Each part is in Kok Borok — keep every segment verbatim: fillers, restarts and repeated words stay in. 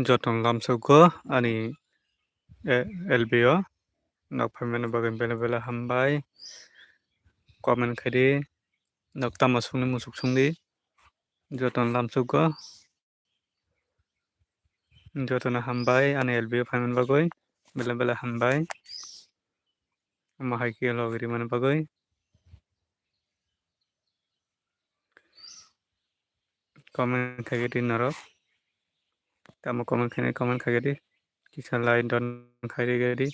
Jotono lamsukgo ani, eh, L B o. Nok phaimani bagwi belai belai hambai. Comment khaidi. Nok tamo sungni musuk sungdi. Jotono lamsukgo. Jotono hambai ani L B o phaimani bagwi. Belai belai hambai. Omo hai khe logwi rimani bagwi. Comment khaigedi norok. Tamo comment khainai comment khaigedi. Kisa like don khairigedi.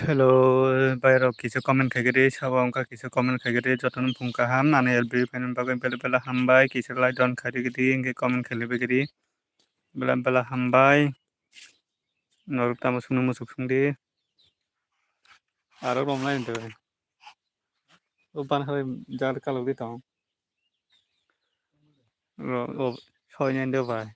Hello, bairok kisa comment khaigidi, sabo wngkha kisa comment khaigidi, jotono phung kaham, nani L B phaina bagwi bela bela hambai, kisa like don khaigidi, hinkhe comment khailaibaigidi, bela bela hambai, norok tamo sungno muchuk sungdi, aro romlai hinto, o ban hai jar kalokdi tong, ro, o, soinani do bai.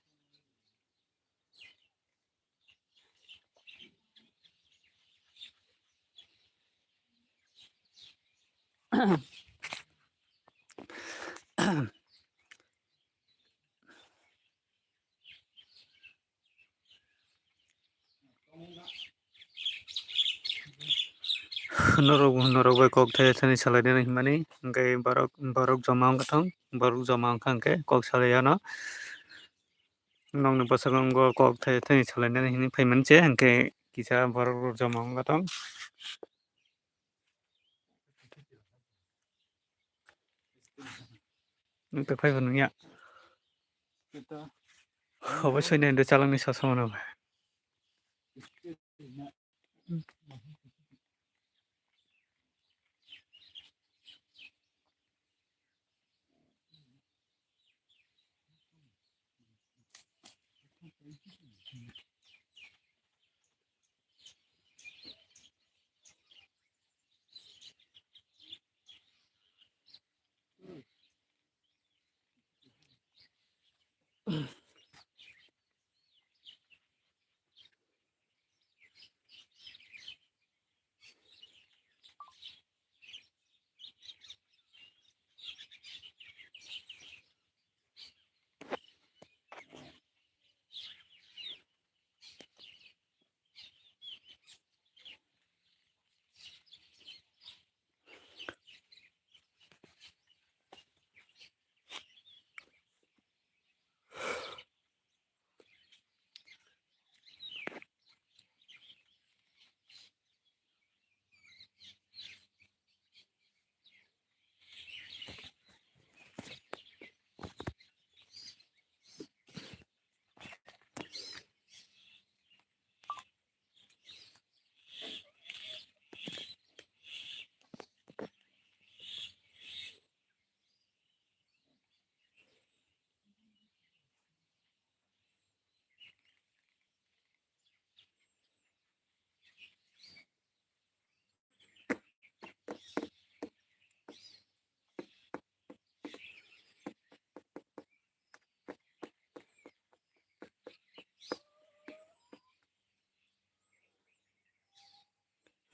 Norok, norok bai kok thai thani salai nani hwnmani, hwnkhe borok, borok joma wngkha thung, borok joma wngkha hwnkhe kok salai yano. Nokni bwskango kok thai thani salai nani hinwi phai mani se, hwnkhe kisa borok rok joma wngkha thung. Nwng tei phai bo nungya. Obo soinani do chalangni sasamano bai.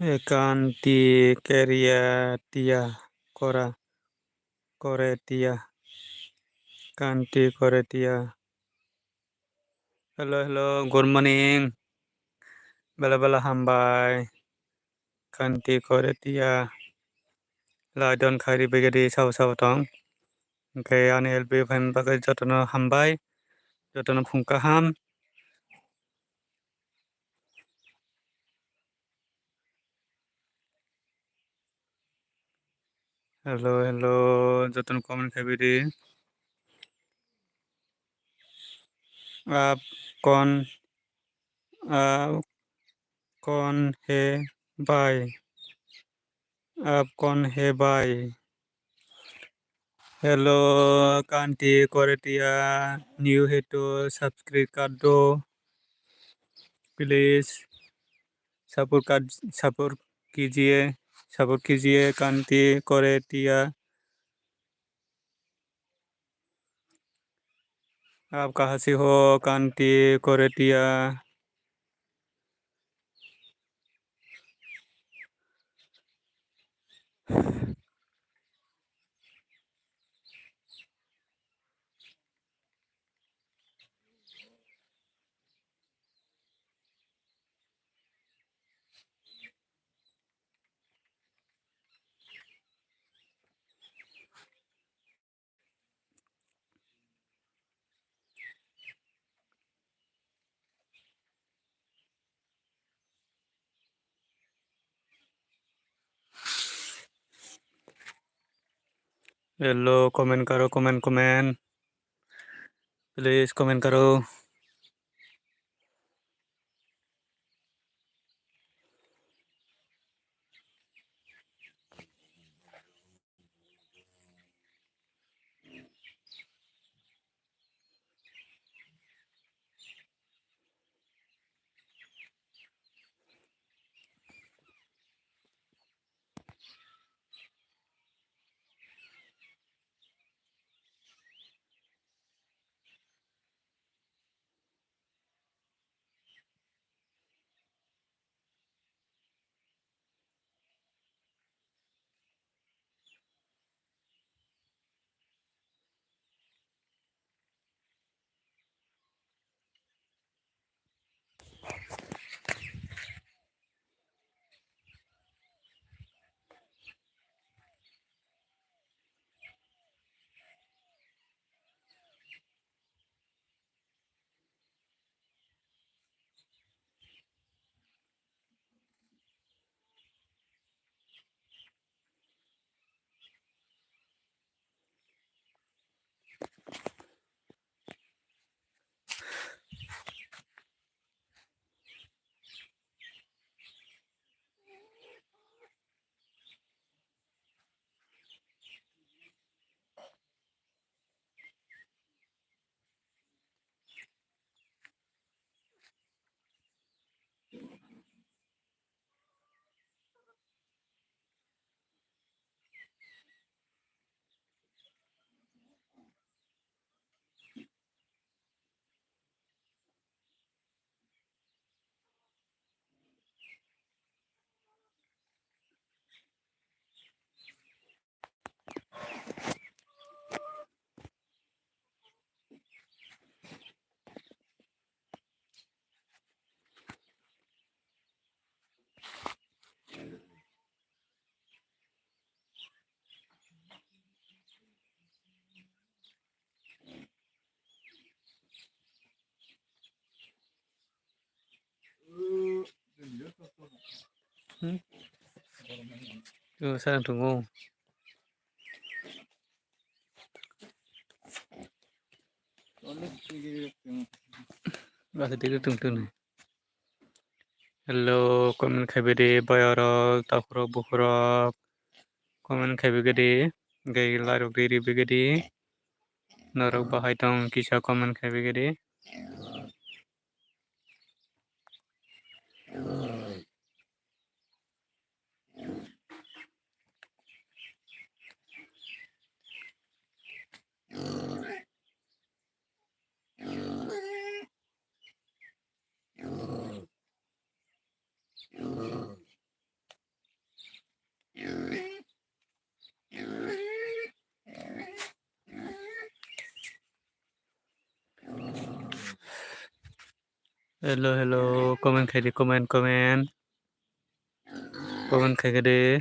Kanti keria tia kora kore tia. Kanti kore tia. Hello, hello, good morning. Bela bela hambai. Kanti kore tia. Lai don khairi begedi sabo sabo tong. Hwnkhe ani L B phaima bagwi jotono hambai. Jotono phung kaham. Hello, hello, jotono comment khaibidi. Aap kon, aap kon hai bhai? Aap kon hai bhai? Hello, Kanti Koretia, new hai to subscribe kar do, please. Support kar, support kijiye, support kijiye, Kanti Koretia. Aap kahan se ho, Kanti Koretia? Hello, comment karo, comment, comment. Please comment karo. Chwng sa tongo. Bwsa twi tong tong. Hello, comment khai bidi, boyorok, takhurok, bukhurok. Comment khai bidi, gai larok ri ri bidi. Norok bahai tong kisa comment khai bidi. Hello, hello, comment khai di, comment, comment. Comment khai di.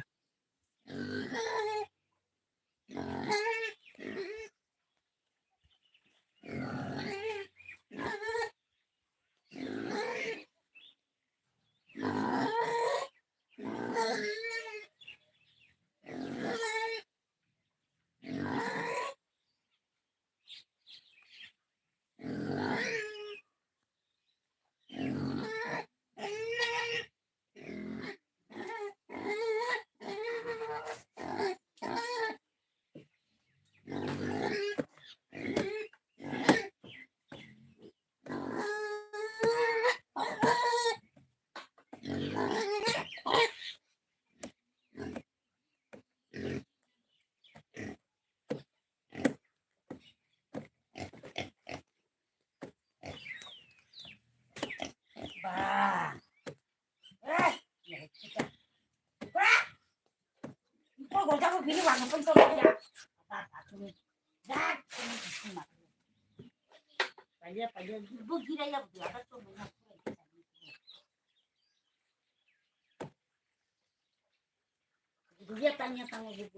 Dunia tanya tanya gitu.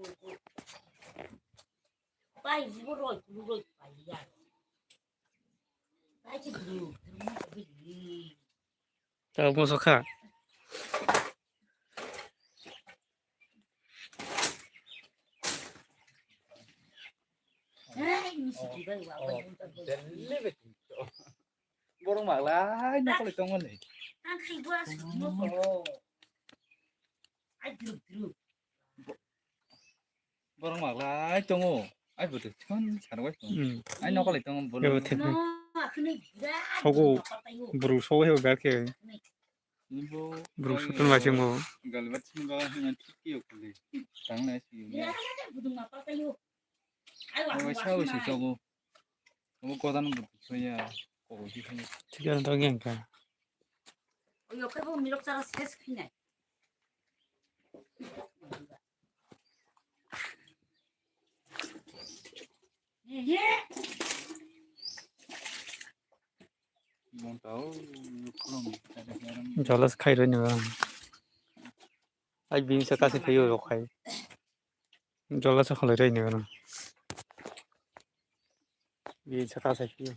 Pai jibo roi kulu roi pai ya. Pai si dulu, dulu mo ko bili. Tao mo sokha. Hai, ni si kibai wa. Oh, wa, wa, wa. Delle betul. Borok maglai nokoli tongmani. Ang khai bo asuk mo ko. Ai dulu dulu. Borok maglai tongo. Ai bo thon sarwai tongo. Hmm. Ai nokoli tongo bolo. Ebo thek. No, akhini birat. Sogo. Buru sogo hebo berke. Buru sutun bai simo. Galbat simo ga hina thik yo kuli. Tang na si. Ya, budung apa kayo? Ai wa. Ai wa sa si sogo. Omo kodan bo soya. Ko di hini. Thik ano to geng ka. Oyo kebo mirok chara ses khinai. Jolas khai roi neba. Ai bini sa kasi phaio rok khai. Jolas kholai roi neba. Bini sa kasi phaio.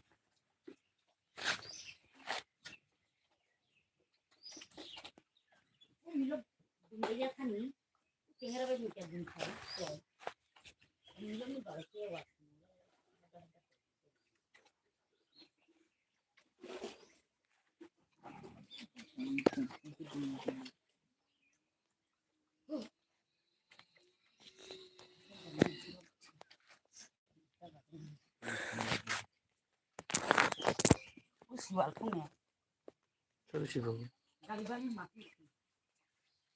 Usi wal phone. Chalo si bo.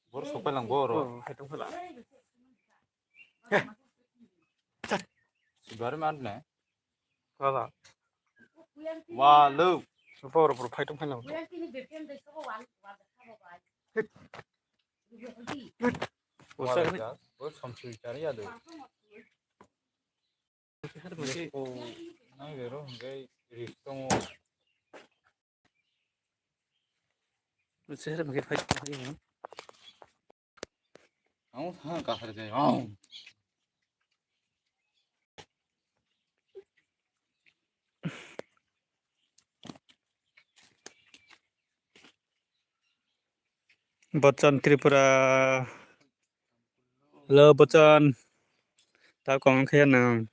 Bor sopai lang bor. Oh, hai tong phala. Sibari man ne. Wala. Walu. Bor bor phai tong phai lang. Wala. Bor samsui chari ya do. Nang bero hingke risk tongo. Chehra mungkin fight. Ang ha kasar jai. Ang. Bochan Tripura. Hello, Bochan. Ta kong khe nang.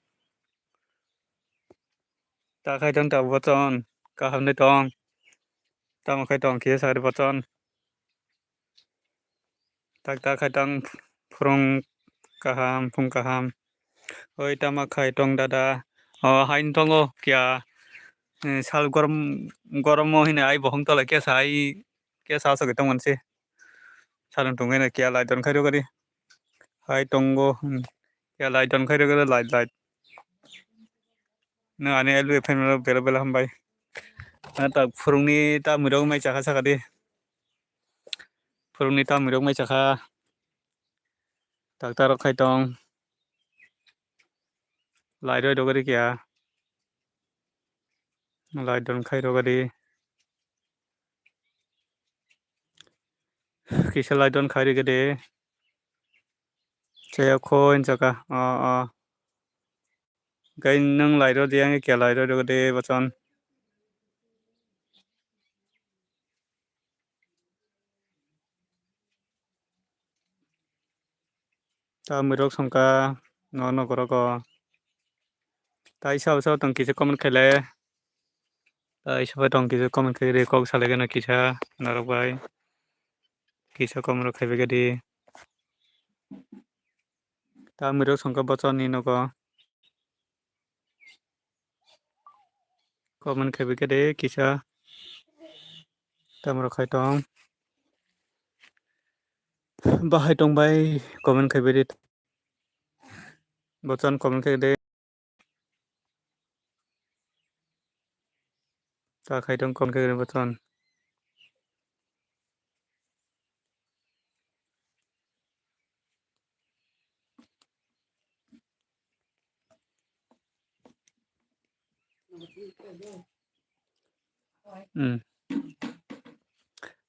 Ta khai tong ta Bochan. Kaham de tong. Tamo khai tong khe sa Bochan. Tak tak khai tang phurung kaham, phung kaham. Oi tama khai tong dada. O hain tongo kya, eh, sal gorom, goromo hine ai bohong tola kesa ai, kesa asok tong manse. Salon tong hine kya lai don khai rogadi. Hai tongo, hmm, kya lai don khai rogadi, light, light. No ani L B F M bela bela hambai. Na tak phurungni ta mirok mai chakha sakadi. Phurungni ta mirok mai chakha. Doctor rok khai tong. Light roi rogadi kya. Light don khai rogadi. Kisa light don khai rogadi. Chaya khoi jaka. O, o. Gai nung light rodi ang kya light rodi Bochan. Ta mirok songka no nokorogo. Ta isa usa tong kisa comment khaile. Ta isa bai tong kisa comment khaile kok salai gana kisa norok bai. Kisa comment rok khaibai gadi. Ta mirok songka Bochanni nogo. Comment khaibai khe de kisa. Tamrok khai tong. Bahai tong bai comment khaibai de. Bochan comment khai de. Ta khai tong comment khai de Bochan. Hmm.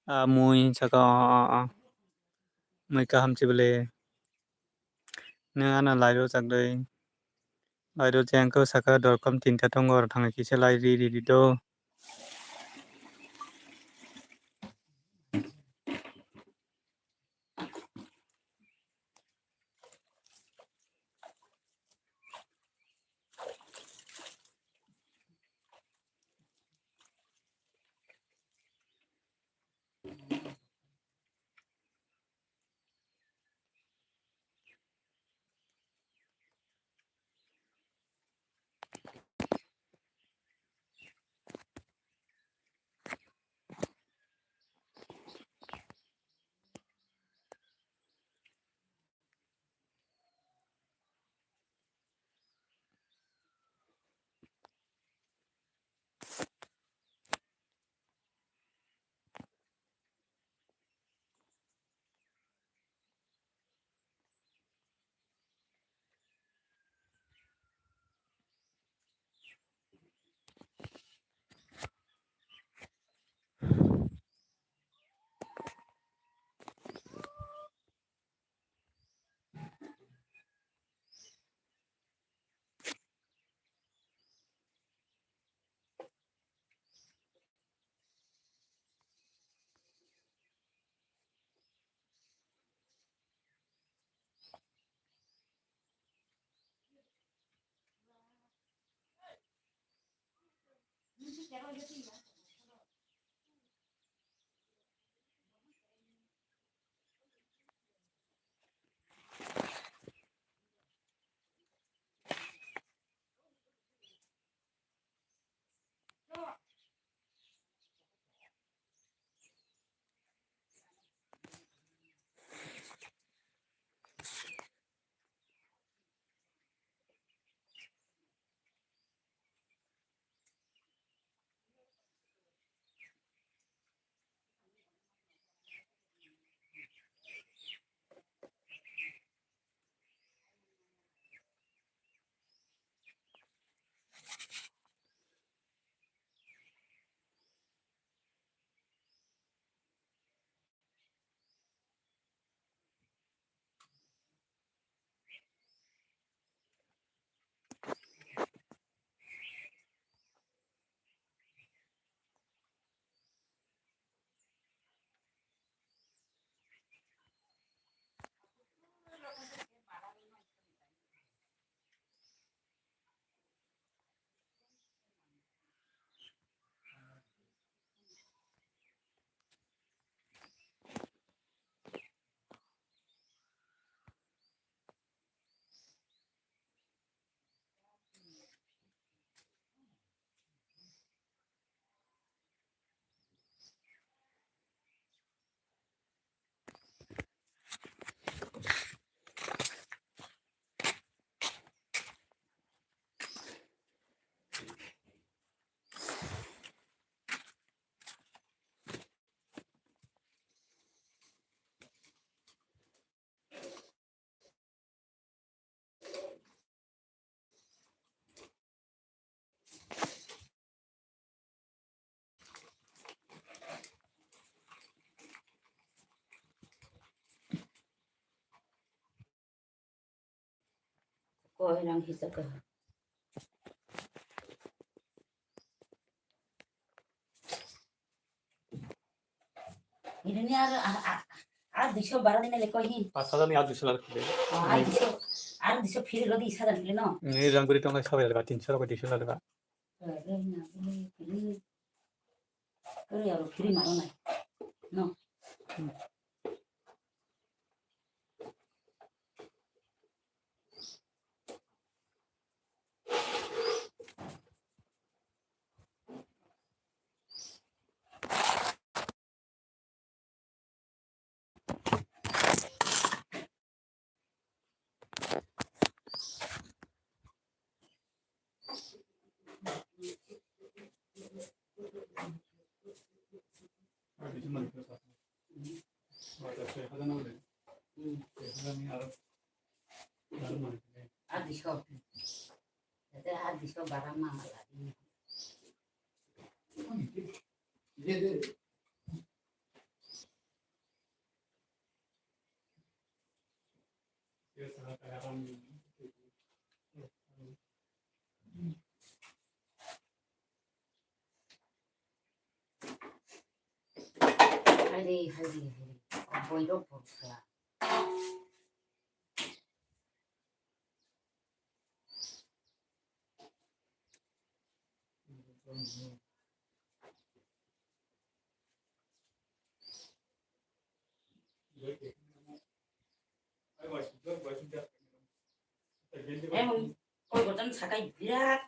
Ah, mui saka, ah, ah, ah. Mui kaham chibele. Nang ano lai ro chak dei. Lai ro jeng ko saka dorkam tinta tongo, oro thangwi kisa lai ri ri ri do. Koi rang hisab ka. Ini ni ar, ar, ar, ar duiso bara dina le koi hi. Pas hajar ni ar duiso lar khile. Oh, ar duiso, ar duiso phiri rodi is hajar khile no. Ni rang buri tong sabai lalga, tinso rok duiso lalga. Eh, eh, na, eh, phiri. Kare aro phiri maro nai. No. Adi so. Ete adi so barang mama lagi. Hari, hari, hari. Boy rok bo kha. Emang koi kotor sakai birat.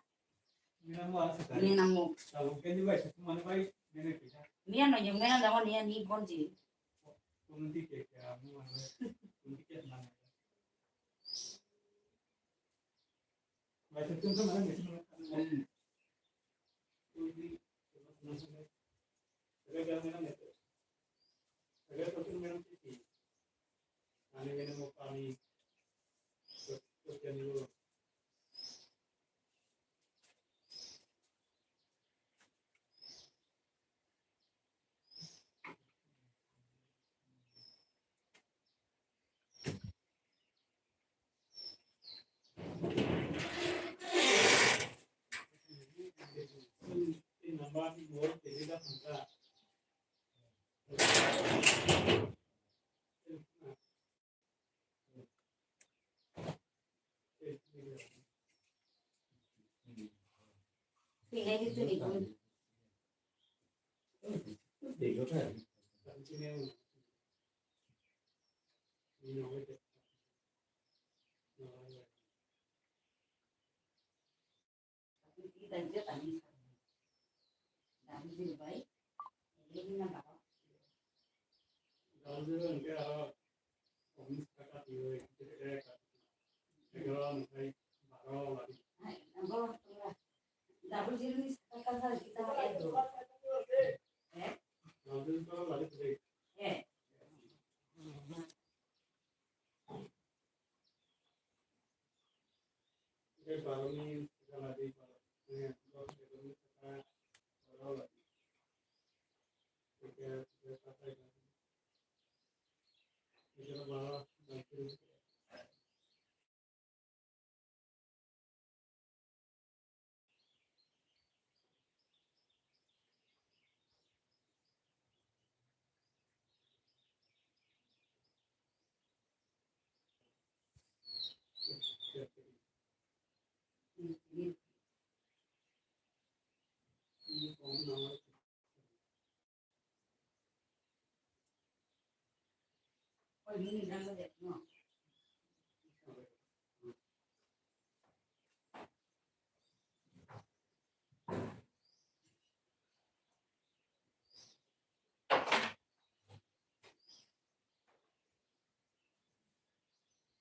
Minang mo. Minang no yung minang damo niya ni bonji.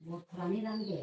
Bothorani rang de.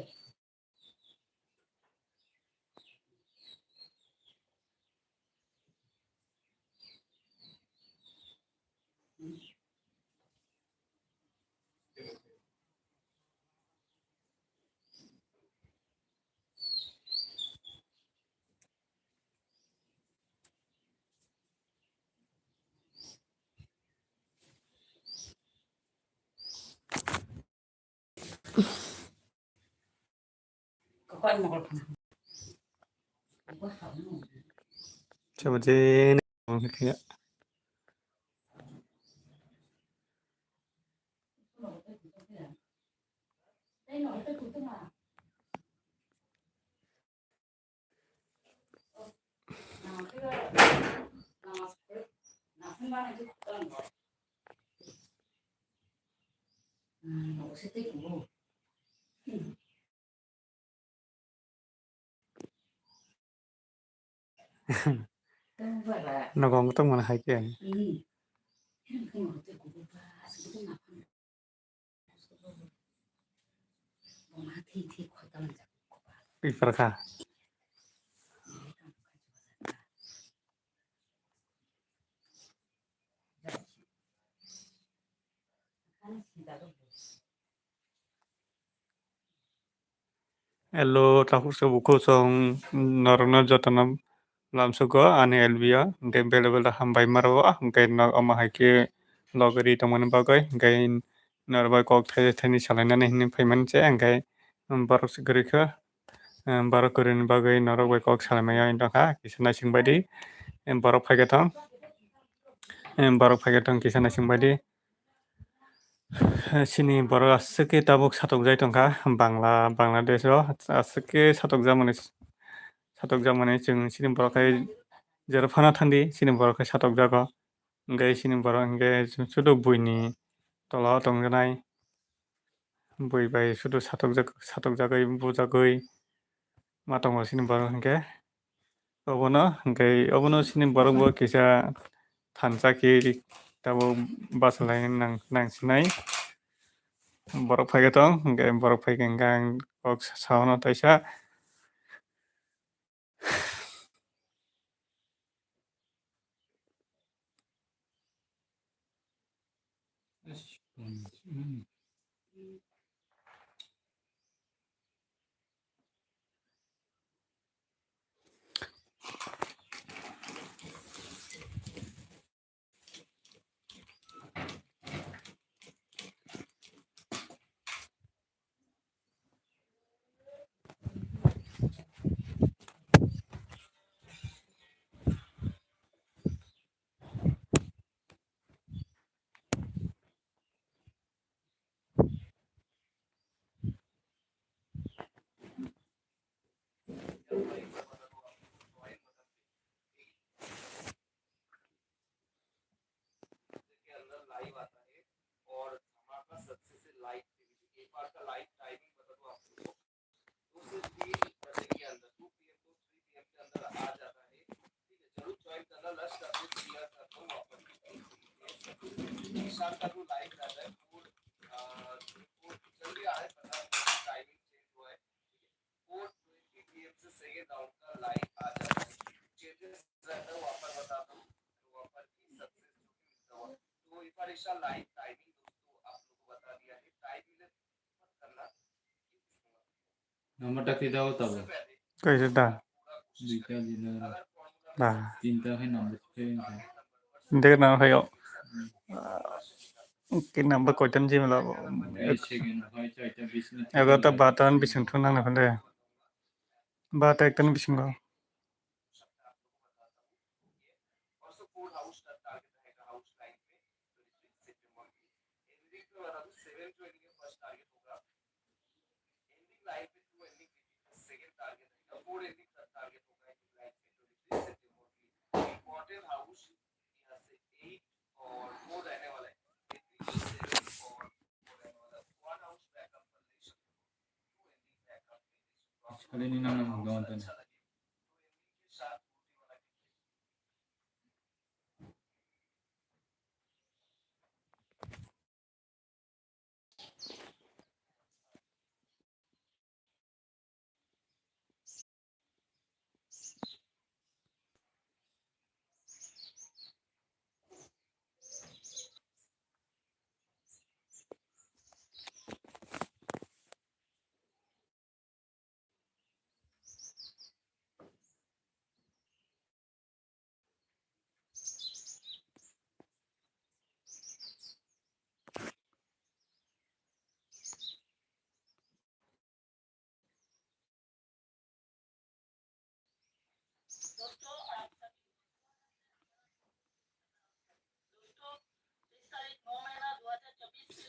Chama je ne kya. Nogo ang tongmani hai khe. Ipar kha. Hello, takhuk se bukhuk song norokno jotono lamsugo ani L B o, hwnkhe belai belai hambai maro, hwnkhe nok omo hai khe logri tongmani bagwi, hwnkhe norok bai kok thai thani salainani hinwi phaimani se, hwnkhe borok se kwrwi kha, borok kwrwini bagwi norok bai kok salaimaya wng tongkha, kisa naisingbaidi, borok phaikha thang, borok phaikha thang kisa naisingbaidi. Chini borok aswk khe tabuk satokjai tongkha Bangla, Bangladesh o aswk khe satokjakmani, satokjakmani chwng chini borok hai jero phano thangdi chini borok hai satokjago. Hwnkhe chini borok hwnkhe sudu buini tola o tongjaknai, bui bai sudu satokjak, satokjagwi bujagwi ma tongo chini borok hwnkhe. Obono hwnkhe, obono chini borok bo kisa thansa khe tabuk bachalaina nang, nangsinai. Borok phaikhe tong, hwnkhe borok phaikhe hwnkhe ang kok sa-, saono taisa. Number ta khe daw tabo. Kaisa da? Duita dino. Ba. Tinta khe number se. Dek number phaio. Ke number koitan jimla. Ek second, hai chaita bis ni. Egarota barota ni bising thun nang na phande. Barota ekta ni bisingo.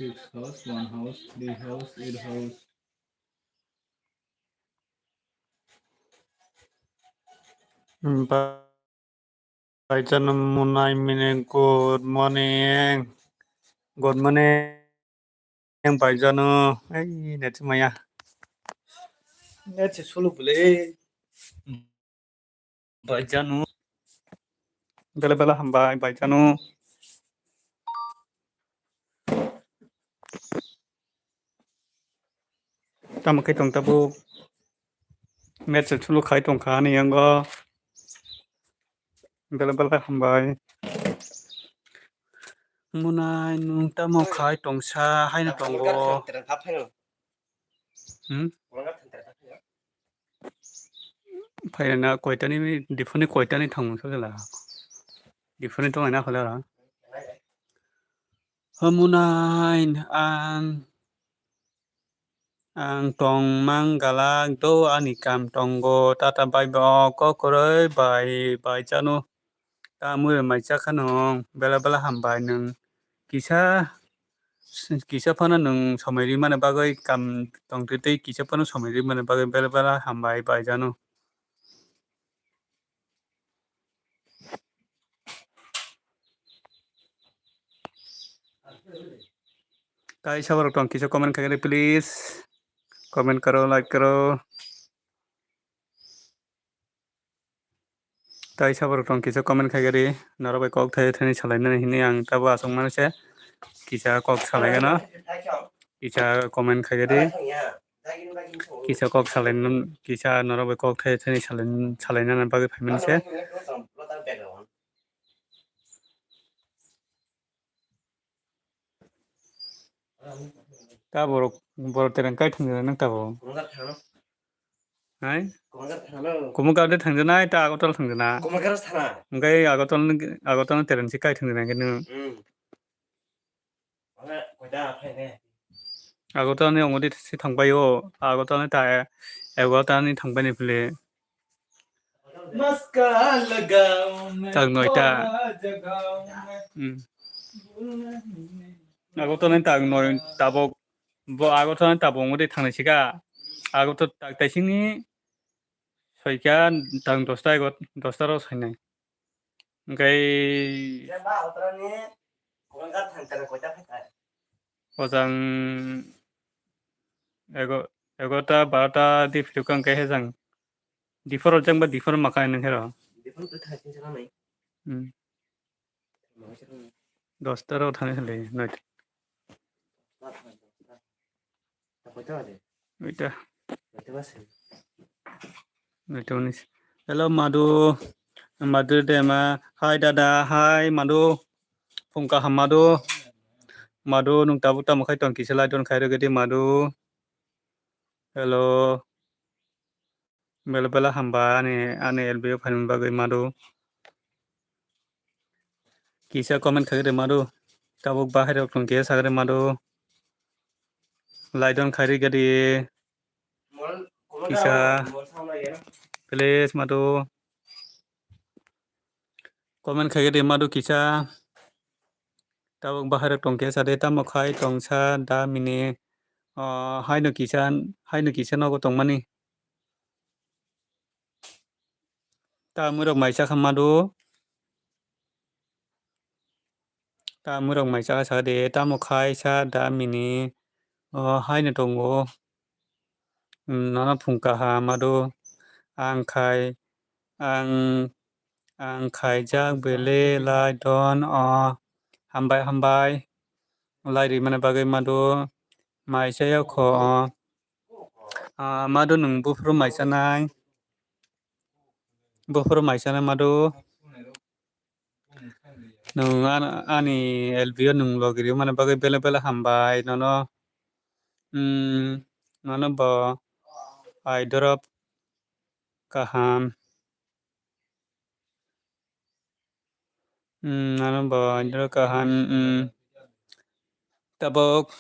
Six house, one house, three house, eight house. Hmm, ba-, Bhaichano Munai mini, good morning. Good morning, Bhaijano. Ei, net maya. Net se sulu bole. Bhaijano. Bela bela hambai, Bhaijano. Tamo khe tong tabuk. Net se sulu khai tong kha ani yango. Bela bela hambai. Munai nung tamo khai tongsa haino tongo. Hmm? Phaina koitani, diphuni koitani thangmung sajala. Diphuni tongna khala. Hamunai ang, ang tongmang galak do, ani kam tongo, tata bai bo kokroi bai, bai chano. Tamui mai chakhano, bela bela hambai nwng kisa, kisa phano nwng somai rimani bagwi kam tongtwi twi kisa phano somai rimani bagwi bela bela hambai bai jano. Tai saborok tong kisa comment khaikhe de, please. Comment karo, like karo. Tai saborok tong kisa comment khaikhe de, norok bai kok thai thani salainani hinwi ang tabo aswk mano se. Kisa kok salaigano. Kisa comment khaikhe de. Kisa kok salain, kisa norok bai kok thai thani salain, salainani bagwi phaimani se. Ta borok, borok tereng kai thangjago nang tabo. Hai? Kumukar de thangjanai, ta Agartala thangjana. Hwnkhe Agartala ni, Agartala ni tereng si kai thangjanai khe nung. Agartala ni ongodi si thangbai o, Agartala ni ta, Agartala ni thangbai ni phile. Tag noita. Hmm. Agartala ni tag noi tabok, bo Agartala ni tabok ongodi thangnai sika. Agartala tag taisingni soika tang dosta ego, dosta rok sainai. Hwnkhe ojang ego, egarota, barota di phirwkha hwnkhe hejang dipharo jang ba dipharo makai nang hero. Hmm. Dosta rok thani hwnle noita. Noita. Noita unis. Hello, Madu. Madu de ma. Hi, dada. Hi, Madu. Phung kaham, Madu. Madu, nung tabuk tamo khai tong kisa lai don khai rwgedi, Madu. Hello. Bela bela hamba ani, ani L B o phaimani bagwi, Madu. Kisa comment khaigwi de, Madu. Tabuk bahai rok tong kisa sagwi de, Madu. Lai don khairwi gadi. Kisa. Please, Madu. Comment khaigwi de, Madu, kisa. Tabuk bahai rok tong kisa de, tamo khai tongsa da mini. O, haino kisa, haino kisa nogo tongmani. Tamwi rok mai chakha, Madu. Tamwi rok mai chakha, sakha de, tamo khai sa da mini. O, haino tongo. Nono phung kaham, Madu. Ang khai, ang, ang khaijak bele lai don o. Hambai, hambai. Lai rimani bagwi, Madu. Mai chayok kho o. Ah, Madu, nwng buphuru mai chanai. Buphuru mai chanai, Madu. Nwng an-, ani L B o nwng logi rwmani bagwi bela bela hambai nono. Hmm, nono bo aidorop kaham. Hmm, ano bo aidorop kaham, hmm. Tabuk,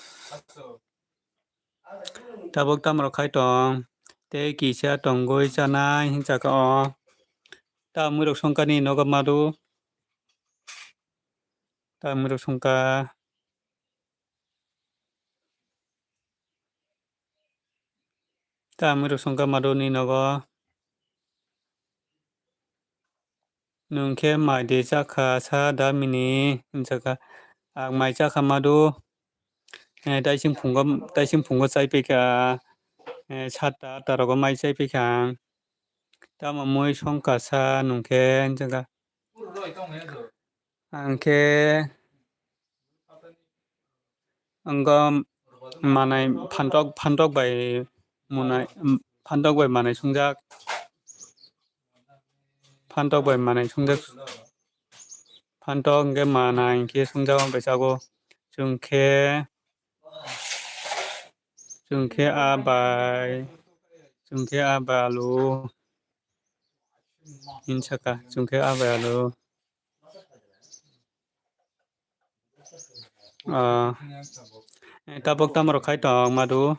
tabuk tamrok khai tong. Tei kisa tongwi chanai hinwi sakha o. Tamwi rok songkani nogo, Madu. Tamwi rok songkha. Tamwi rwsongkha madu ni nogo. Nwng khe mai de chakha sa da mini, hinjakha. Ang mai chakha madu. Eh, taising phungo, taising phungo chai phaikha. Eh, satta atta rogo mai chai phaikha ang. Tamo mui songkha sa nwng khe, hinjakha. Ang khe Ang manai phantok, phantok bai munai, phantok bai manai sungjak. Phantok bai manai sungjak. Phantok hwnkhe manai hwnkhe sungjak bai sago. Chwng khe, chwng khe a bai, chwng khe a bai alu. Hinsaka, chwng khe a bai alu. Ah, eh, tabuk tamo rok khai tong madu.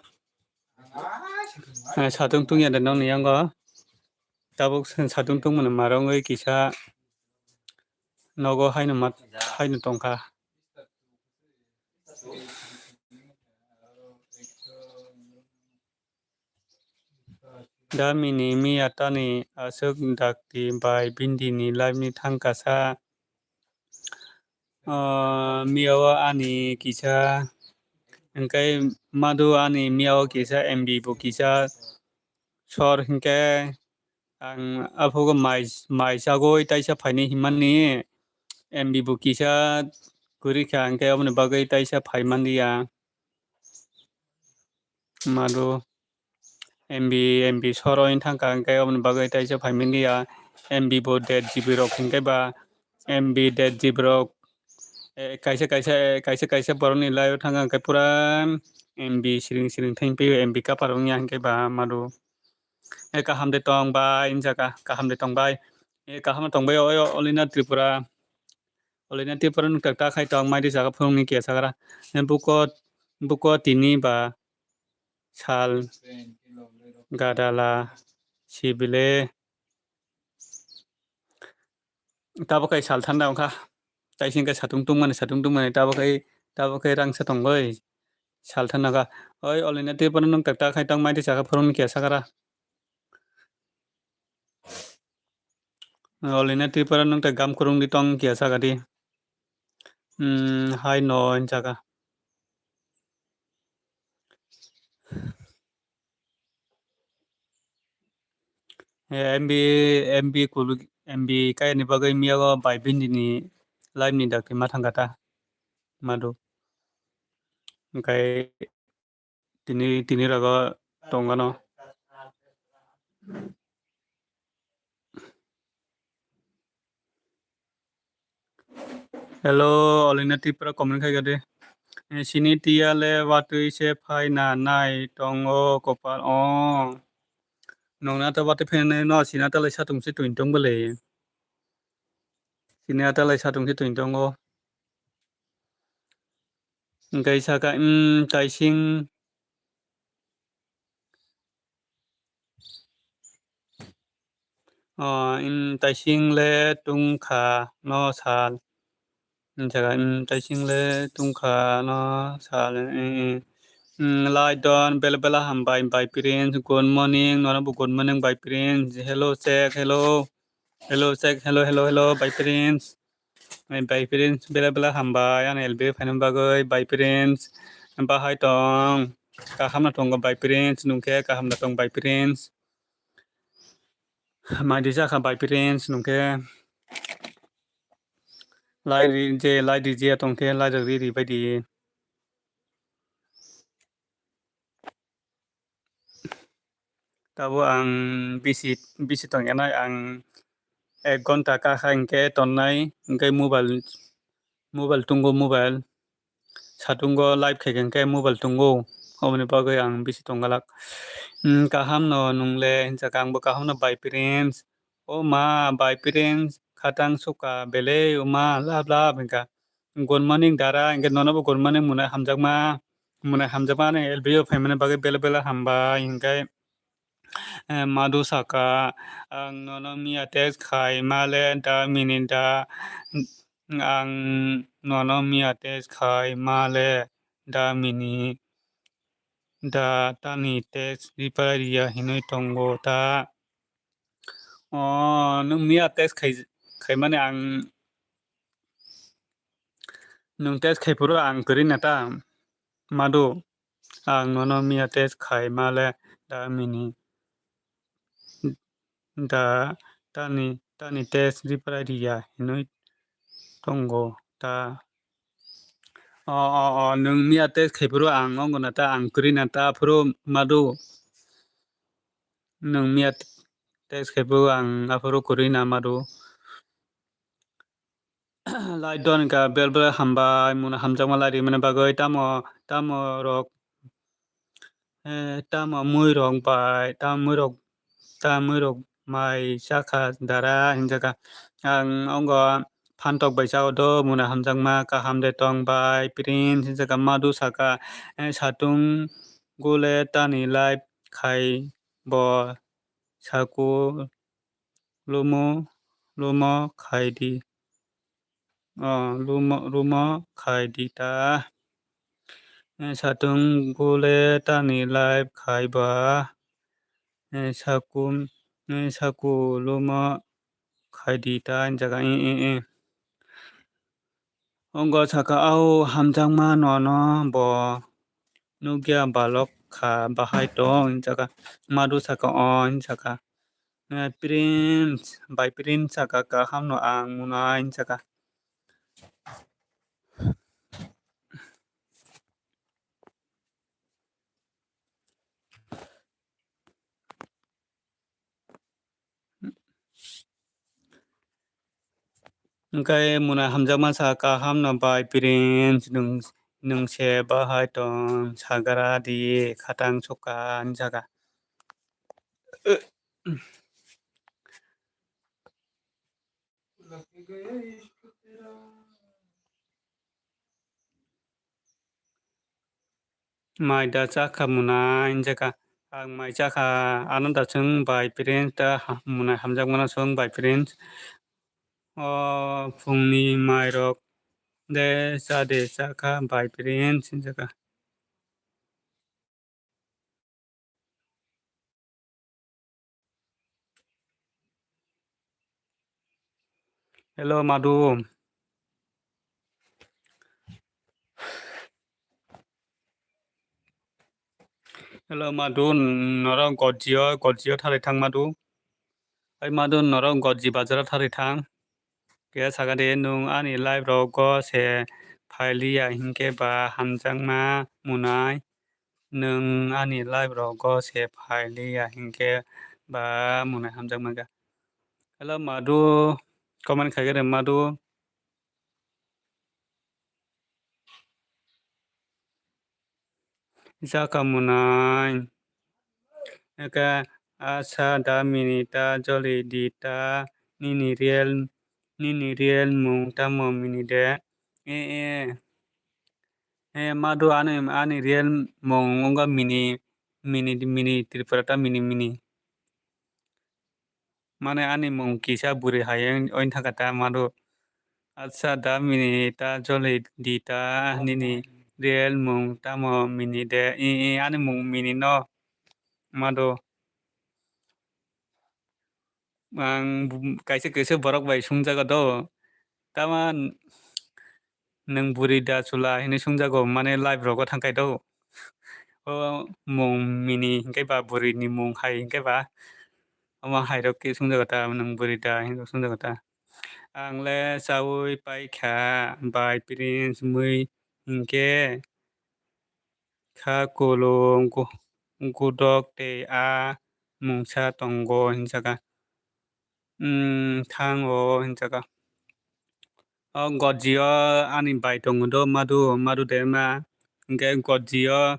Eh, satung tungya de nokni yango. Tabuk satung tungmani marwngwi kisa nogo haino mat, haino tongkha. Damini miya tani aswk dakti bai bindini live ni thangkasa. Ah, miya o ani kisa, hwnkhe madu ani miya o kisa M B bo kisa sor hwnkhe ang aphugo mai, mai sagwi taisa phaini hinmani M B bo kisa kwrwi kha, hwnkhe aboni bagwi taisa phai manliya. Madu M B, M B soro wng thangkha, hwnkhe aboni bagwi taisa phai manliya. M B bo dead G B rok hwnkhe ba M B dead G B rok, eh, kaisa, kaisa, eh, kaisa, kaisa borokni live o thangkha, hwnkhe pura M B siring, siring thang pio, M B kapar wngya hwnkhe ba madu. Eh, kaham de tong bai, hinjaka, kaham de tong bai. Eh, kaham tong bai, oi, Olina Tripura. Olina Tripura nwng tak tak khai tong, mai de saka phurungni kiya sakra. Eh, buko, buko tini ba sal gadala sibile. Tabuk kai sal thanda wngkha. Taising khe satung tungmani, satung tungmani, tabuk kai, tabuk kai rangsa tongoi. Sal thanda kha. Oi, Olina Tripura nwng tak tak khai tong, mai de saka phurungni kiya sakra. Olina Tripura nwng tak gam kurung di tong kiya saka di. Hmm, hai no hinjaka. Eh, M B, M B kulu, M B kayani bagwi miyago bai bindini live ni dakti ma thangkha ta. Madu. Hwnkhe tini, tini rogo tongano. Hello, Olina Tripura comment khai gade. Eh, sini tiya le watwi se phai na nai tongo kopal o. Nongna ta watwi phai nai no, sina ta lai satung se twin tong bole. Sini ta lai satung se twin tongo. Hwnkhe saka, mm, taising. O, mm, taising le tungkha no sal. Hinjaka, mm, taising le tungkha no sal, mm, mm. Mm, lai don, bela bela hambai, bai prince, good morning, nono bo good morning, bai prince. Hello, check, hello. Hello, check, hello, hello, hello, bai prince. Ai, bai prince, bela bela hambai, ani L B phaina bagwi, bai prince. Bahai tong, kaham no tongo, bai prince, nwng khe kaham no tong, bai prince. Mai di jakha, bai prince, nwng khe. Lai ri, je lai di je tong khe, lai ri ri bai di. Tabo ang bisi, bisi tongya nai, ang ek ghonta kha kha hinkhe tonnai, hinkhe mobile, mobile tungo, mobile. Satungo live khaikha hinkhe mobile tungo, oboni bagwi ang bisi tonggalak. Hmm, kaham no nwngle hinjak, angbo kaham no bai prince. O ma, bai prince, khatang suka belai, o ma, lab lab hinkha. Good morning, dara, hinkhe nono bo good morning, mwnai hamjakma, mwnai hamjakma, ani L B o phaimani bagwi bela bela hambai, hinkhe, eh, madu saka, ang nono miya text khai male da mini da, ang nono miya text khai male da mini. da tani text reply riya hinwi tongo ta. O, nwng miya text khai, khaimani ang, nwng text khai phuru ang kwrwi na ta, madu. Ang nono miya text khai male da mini da tani, tani text reply riya hinwi tongo ta. O, o, o, nwng miya text khai phuru ang wngo na ta, ang kwrwi na ta phuru madu. Nwng miya text khai phuru ang aphuru kwrwi na madu. Lai don ka bel bel hambai, muna hamjakma lai rimani bagwi tamo, tamo rok, eh, tamo mui rok bai, tamo mui rok, tamo mui rok mai chakha dara hinjaka. Ang ongo phantok bai chao do, muna hamjakma kaham de tong bai, prince hinjaka madu saka, eh, satung gule tani live khai bo saku lumo, lumo khai di. O, lumo, lumo khai di ta. Eh, satung gule tani live khai ba. Eh, sakum, eh, saku lumo khai di ta, jaga, eh, eh, eh. Ongo saka, "Au, hamjakma nono bo nukya balok kha, bahai tong?" hinjaka. Madu saka, "O," hinjaka. Eh, prince, bai prince saka, "Kaham no ang munai," hinjaka. Hwnkhe muna hamjakma sa, "Kaham no bai prince, nwng, nwng se bahai tong sagra di khatang sukha," hinjaka. Mai da chakha muna hinjaka. Ang mai chakha, ano da chwng bai prince ta ha-, muna hamjakmano chwng bai prince. O phungni mai rok de cha de chakha bai prince hinjaka. Hello, Madu. Hello, Madu, norok gojio, gojio thari thang, Madu. Ai, Madu, norok goji bazaro thari thang. Khe sakha de, nwng ani live rogo se phailiya hinkhe ba hamjakma munai. Nwng ani live rogo se phailiya hinkhe ba munai hamjakma kha. Hello, Madu, comment khaikhe de, Madu. Jaka munai. Eka asa da mini ta joli di ta nini real, nini real mung tamo mini de. E, e. E, Madu ani, ani real mung wngkha mini, mini, mini Tripura ta mini, mini. Mane ani mung kisa bwrwi hai wng, wng thangkha ta Madu. Acha da mini ta joli di ta nini real mung tamo mini de. I, i, ani mung mini no Madu. Ang bu-, kaisa kaisa borok bai sungjago do. Tama n-, nwng bwrwi da chwla hinwi sungjago, mane live rogo thangkhai do. O mung mini hinkhe ba bwrwini mung hai hinkhe ba. Omo hai rok khe sungjago ta, nwng bwrwi da hinwi sungjago ta. Ang le chaui paikha bai prince mui hinkhe kha kolong gu-, gudok tei a mungsa tongo hinjaka. Umm, thango hinjaka. O gojio ani bai tongo do Madu, Madu de ma. Hinkhe gojio,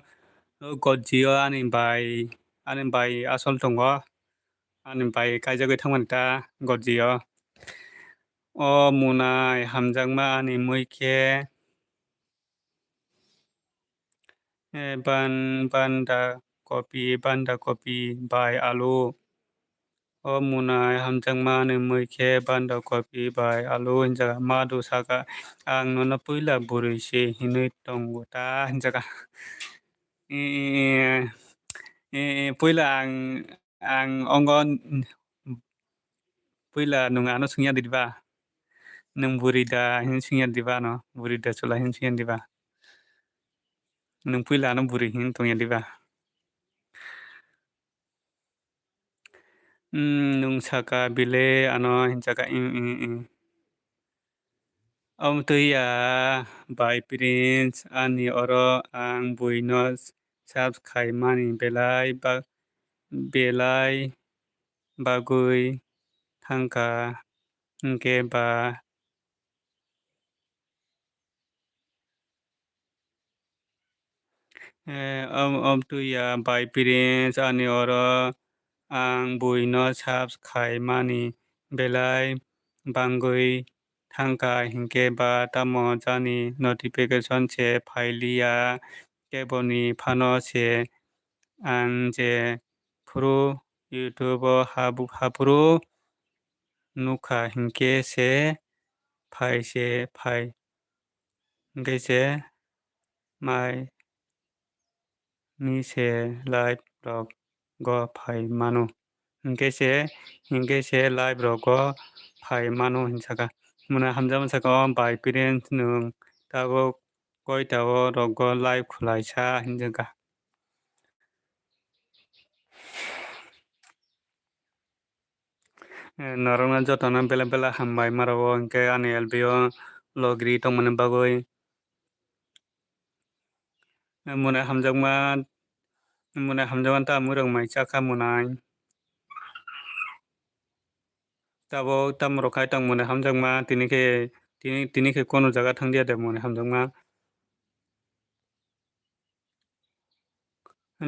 o gojio ani bai, ani bai asol tongo. Ani bai kaijagwi thangmani ta gojio. O munai hamjakma ani mui khe. Eh, ban-, banda kopi, banda kopi bai alu. O munai hamjakma ni mui khe banda kopi bai alu hinjak. Madu saka, "Ang nono puila bwrwi se hinwi tongo ta," hinjak. Eh, eh, eh, puila ang, ang ongo, puila nwng ano swngya diba? Nwng bwrwi da hin swngya diba ano? Bwrwi da chwla hin swngya diba? Nwng puila ano bwrwi hin tongya diba? Hmm, nwng saka bile ano hin saka, "Ing, ing, ing." Omo twi ya bai prince, ani oro ang buino search khaimani belai ba-, belai bagwi thangkha, hwnkhe ba Eh, om, om twi ya bai prince, ani oro ang buino search khaimani belai bangwi thangkha, hinkhe ba tamo jani notification se phailiya, keboni phano se ang je phuru YouTube o habu-, haphuru nukha, hinkhe se phai se phai. Hinkhe se mai ni se live rok go phai mano. Hinkhe se, hinkhe se live rok go phai mano hinsaka. Mwnai hamjakma saka o bai prince nwng tabuk koita o rok go live khwlaisa hinjaka. Eh, norokno jotono belai belai hambai maro o, hinkhe ani L B o logri tongmani bagwi. Eh, mwnai hamjakma, mwnai hamjakma ta mwrwk mai chakha mwnai. Tabuk tamo rok khai tong mwnai hamjakma, tini khe, tini, tini khe kono jaga thangya de mwnai hamjakma.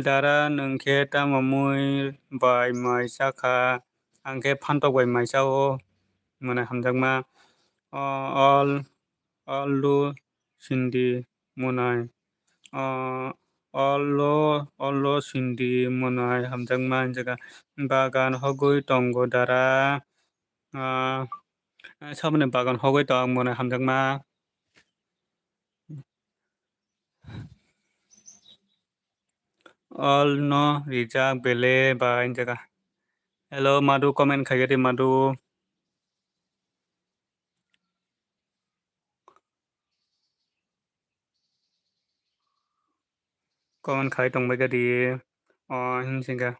Dara, nwng khe tamo mui bai mai cha kha? Ang khe phantok bai mai cha o, mwnai hamjakma. O, ol, ol lu sindi mwnai. O, ol lo, ol lo sindi mwnai hamjakma hinjaka. Bagan hogwi tongo dara. Ah, saboni bagan hogwi tong mwnai hamjakma. All no rijak bele ba hinjaka. Hello, madu comment khaigadi madu. Comment khai tongbai gadi. O, hinsingka.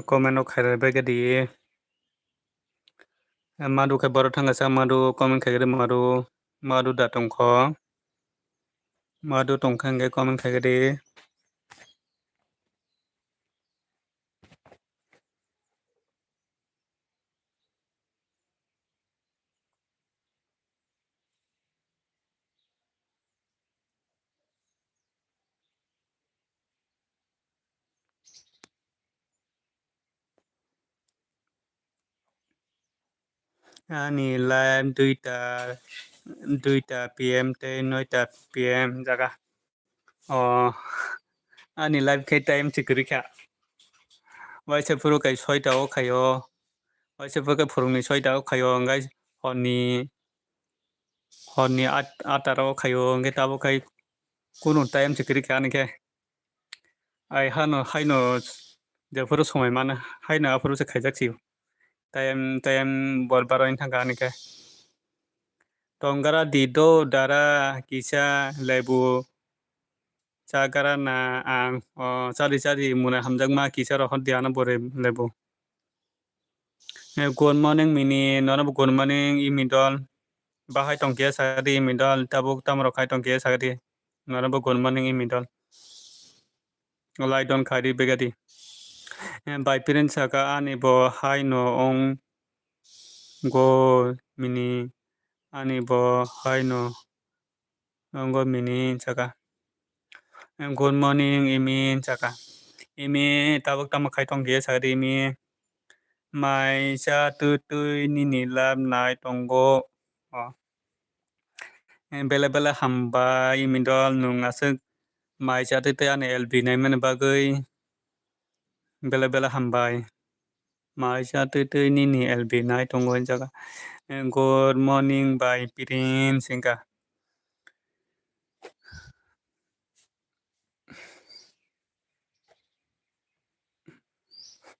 Comment rok khairok bai khe di. Madu khe borok thangkha sa madu comment khai khe di madu, madu da tongkho. Madu tongkha hwnkhe comment khai khe di. Ani live duita, duita P M tei noita P M jaga. O, ani live khe time se kwrwi kha. Waisa phuru kai soita o khaio. Waisa phuru kai phurungni soita o khaio, hwnkhe horni, horni at-, ataro o khaio, hwnkhe tabuk khai kunu time se kwrwi kha ani khe. Ai hano, haino jephuru somoi mano, haino aphuru se khaijak sio. Time, time bor baro wng thangkha ani khe. Tongara di do dara kisa lebu chagara na ang, o, chadi chadi mwnai hamjakma kisa rohor di ano bwrwi lebu. Eh, good morning mini, nono bo good morning imi dol. Bahai tongkhe sakadi imi dol, tabuk tamrok khai tongkhe sakadi. Nono bo good morning imi dol. Lai don khai di begadi. Eh, bai prince saka ani bo hai no ong go mini, ani bo hai no ong go mini saka. Eh, good morning imi saka. Imi tabuk tamo khai tongkhe sakadi imi. Mai cha twi twi nini lab nai tongo. O. Eh, bele bele hambai, imi dol nwng aswk mai chatwi tei ani L B naimani bagwi bele bele hambai. Mai chatwi tei nini L B nai tongo o jaga. Eh, good morning bai Prince wngkha.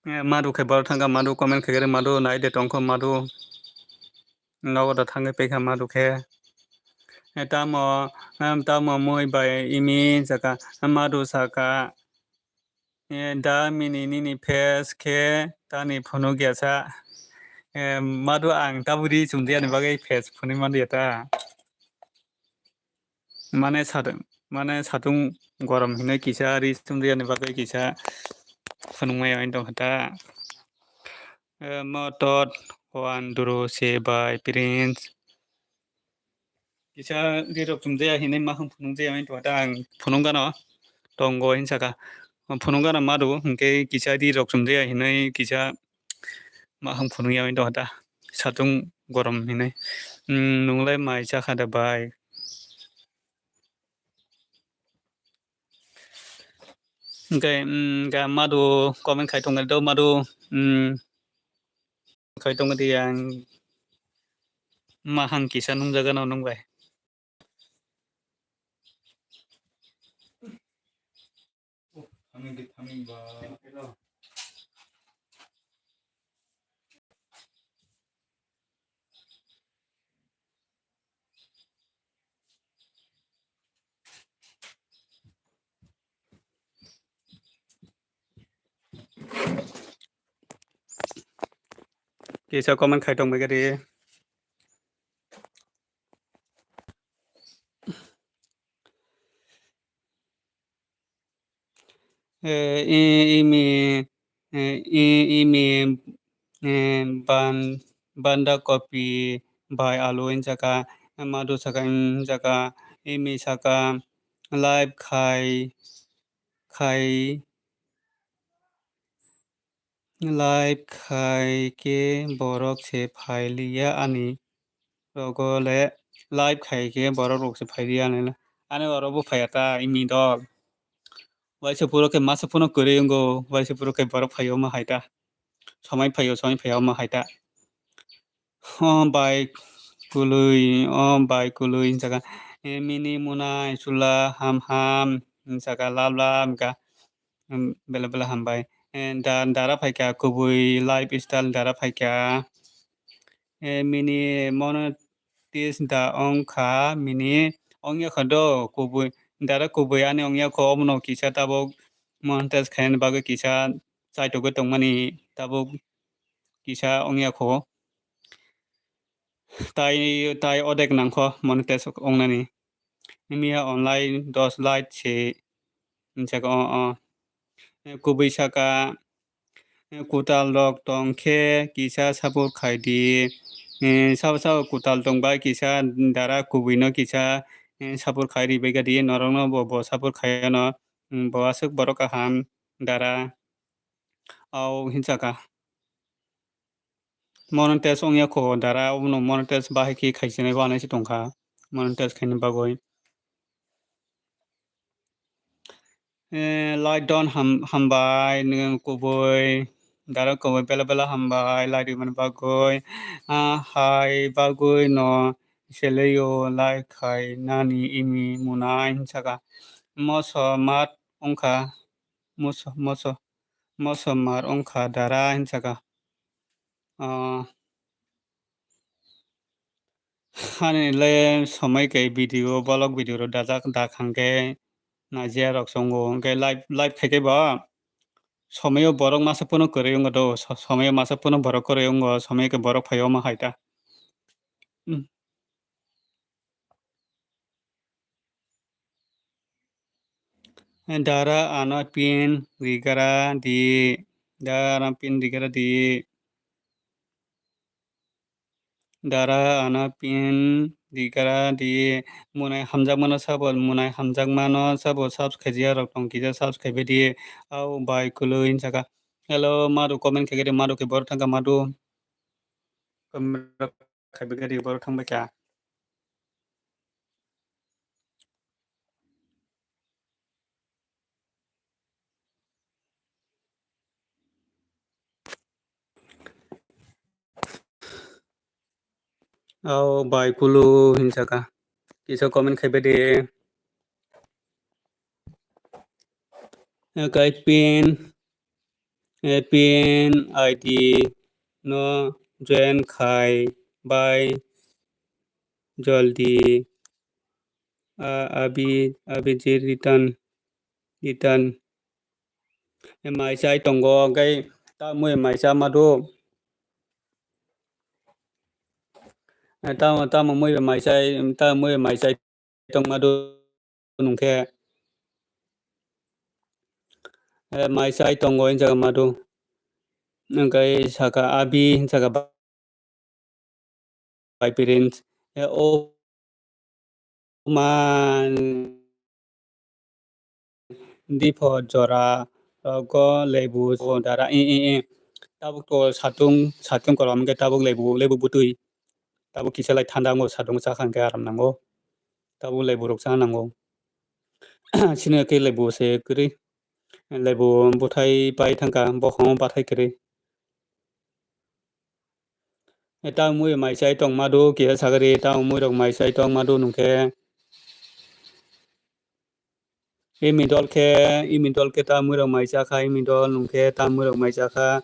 Eh, madu khe borok thangkha, madu comment khaikhe madu nai de tongkho madu. Nogo da thangwi paikha madu khe. Eh, tamo, em, tamo mui bai imi saka, madu saka. Eh, da mini nini face khe tani phunuk ya sa. Eh, madu ang taburi chumdiani bagwi face phunui mandi ya ta. Mane satung, mane satung gorom hinwi kisa ri sumdiyani bagwi kisa phunukmaya wng tongkha ta. Eh, motot hoan duro se bai Prince. Kisa ri rok chumjaya hinwi mahang phunukjaya wng tongkha ta ang phunukgano tongo hinsaka. Phunukgano madu hinkhe kisa ri rok chumjaya hinwi kisa mahang phunukya wng tongkha ta satung gorom hinwi. Hmm, nunglai mai chakha da bai? Hwnkhe, mm, ga madu comment khai tongkha do madu, mm, khai tongkha di ang mahang kisa nungjagano nwng bai. Kisa comment khai tong bai khe di. Eh, i-, imi, eh, i-, imi, eh, ban-, banda kopi bai alu hinsaka, madu saka, hinsaka, imi saka, live khai, khai, live khai khe borok se phai liya ani rogo le, live khai khe borok rok se phai liya ani le. Ani oro bo phaiya ta imi dol. Waisa puro khe masa phano kwrwi wngo, waisa puro khe borok phai omo hai ta. Somai phai o, somai phai omo hai ta. O bai kwlwi, o bai kwlwi hinsaka, eh, mini munai chwla ham ham hinsaka, lab lab hinkha, em, bela bela hambai. Eh, da-, dara phaikha kubui lifestyle dara phaikha. Eh, mini mono tis da ongkha mini ongya kha do kubui dara kubui ani ongya kho omono kisa tabuk monetize khaina bagwi kisa chaitugwi tongmani tabuk kisa ongya kho. Tai, tai odek nangkho monetize ongnani. Miya online dos light se hinjak o, o. Kubui saka, kutal rok tong khe kisa support khai di. Sabo sabo kutal tong bai kisa dara kubui no kisa support khai ri bai kha di. Norok no bo, bo support khai ano. Bo aswk borok kaham dara. Au hinjaka. Monetize ongya kho dara, obono monetize bahai khe khaisinai bo anai se tongkha. Monetize khaina bagwi. Eh, light don ham-, hambai, nwng kubui, dara kubui bela bela hambai, light rimani bagwi. Ah, hai bagwi no seleyo light khai nani imi munai hinsaka. Moso mat ongkha, moso, moso, moso mar ongkha dara hinsaka. Ah, ani le somai kai video, vlog video rok dajak, dak hangke najiya rok songo, hingke live, live khaike ba somaio borok masa pono kwrwi wngo do, so-, somaio masa pono borok kwrwi wngo, somai khe borok phai omo hai ta. Hmm. Dara ano pin rigra di. Dara ano pin rigra di. Dara ano pin rigra di. Munai hamjakmano sabo, munai hamjakmano sabo subscribe ya rok tong kisa subscribe bai di. Au bai kwlwi hinsaka. Hello, madu comment khaikhe di, madu khe borok thangkha madu. Comment rok khaibikha di, borok thangbaikha. Ao bai kulu hinsaka. Kisa comment khaibai de. Kai pin, eh, pin I D no join khai bai joldi. Ah, abi, abi je return, return. Eh, mai chai tongo, kai ta mui mai cha madu. Eh, tamo, tamo mui bai mai chai, tamo mui bai mai chai tongma do nungkhe. Eh, mai chai tongo, hinjak ma do. Hingkai saka abi, hinjak ba-, bai parents. Eh, o man. Dipho jora rogo lebu dara, e, e, e. Tabuk to satung, satung korom hingke tabuk lebu, lebu butui. Tabuk kisa lai thanda wngo, satung chakha hingke aram nango. Tabuk lebu rok chana nango. Sini khe lebu se kwrwi. Lebu bwthai pai thangkha, bokhongo bathai kwrwi. E, ta mui mai chai tong madu, kisa sagari, ta mui rok mai chai tong madu nungkhe. Imi dol khe, imi dol khe ta mui rok mai chakha, imi dol nungkhe ta mui rok mai chakha.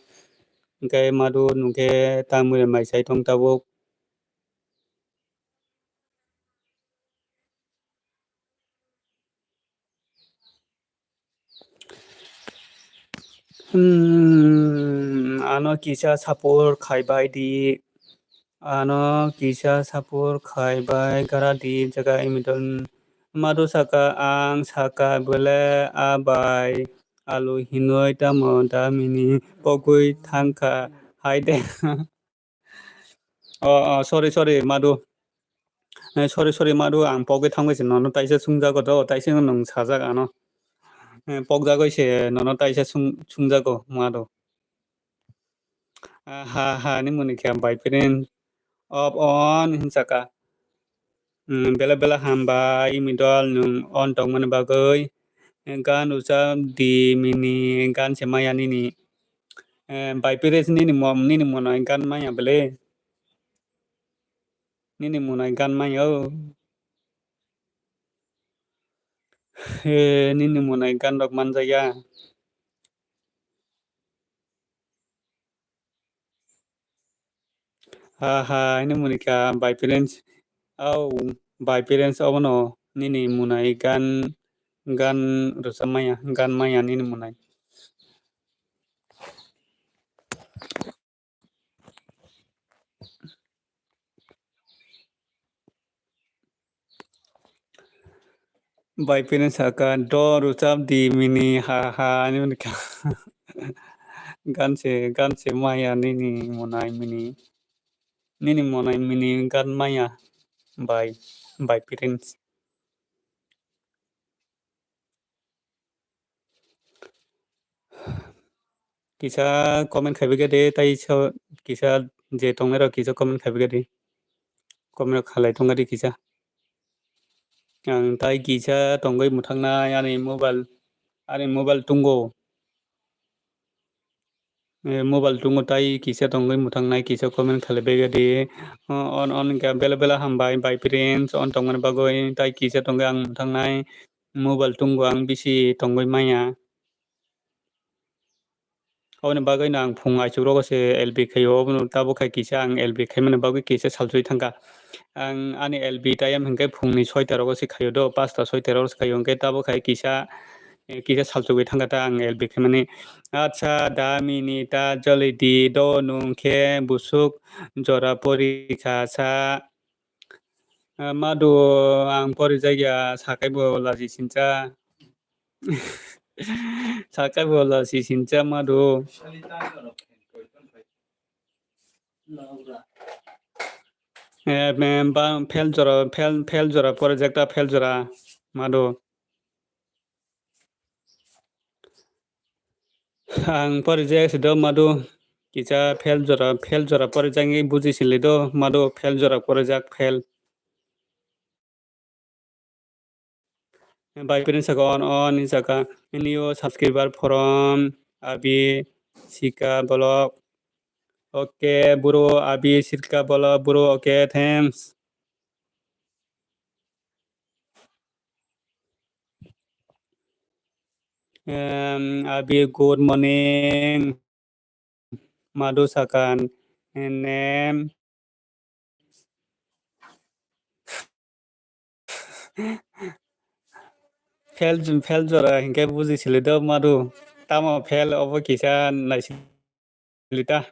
Hingkhe madu nungkhe ta mui rok mai chai tong tabuk. Hmm, ano kisa support khaibai di, ano kisa support khaibai gara di, jaga imi dol madu saka ang saka bele abai alu hinoi tamo damini pogwi thangkha hai de. Oh, oh, sorry, sorry, madu. Eh, sorry, sorry, madu, ang pogwi thangwi se nono taisa sungjago do, taisa nwng sajak ano. Eh, pokjagwi se nono taisa sung-, sungjago, madu. Ah, ha, ha, ni muni khe bai pren. Op on, hinsaka. Hmm, bela bela hambai, imi dol nwng on tongmani bagwi. Eh, gan ucha di mini, gan se maya nini. Eh, bai pres nini mom, nini monai gan maya bele. Nini monai gan maya o. Eh, nini monai gan rok manjaya. Ha, ha, ini munika bai parents. Au, bai parents obono nini munai gan, gan rwchap maya, gan maya nini munai. Bai pini saka, "Do rwchap di mini, ha ha," ani mani kha. Gan se, gan se maya nini monai mini. Nini monai mini gan maya bai, bai pini. Kisa comment khaibai khe de, tai so kisa je tongnai rok kisa comment khaibai khe de. Comment rok khalai tongkha de kisa. Ang tai kisa tongwi mwthangnai ani mobile, ani mobile tungo. Eh, mobile tungo tai kisa tongwi mwthangnai kisa comment khaibai khe de. O, on, on khe bela bela hambai bai prince on tongmani bagwi tai kisa tongwi ang mwthangnai mobile tungo ang bisi tongwi maya. Oboni bagwi no ang phung aichuk rogo se L B khaio, obono tabuk khai kisa ang L B khaimani bagwi kisa salsui thangkha. Ang ani L B time hinkhe phungni soita rogo se khaio do, pasta soita rogo se khaio, hinkhe tabuk khai kisa, eh, kisa salsugwi thangkha ta ang L B khaimani. Acha, da mini ta joli di do, nung khe busuk jora porikha sa. Ah, madu, ang porijakya, sakai bo lachi sincha. Sakai bo lachi sincha madu. Eh, mem, ba, fail jora, fail, fail jora, project ta fail jora, madu. Ang porijak se do madu, kisa fail jora, fail jora porijak ni buji sili do madu, fail jora porijak, fail. Bai pini saka on, on ni saka new subscriber from Abi Sika Vlog. Okay, bro, Abi Sirka bola, bro, okay, thanks. Em, Abi, good morning. Madhu Sakan, name. Fail, fail jora hinkhe buji sili do Madhu. Tamo fail obo kisa naisili ta.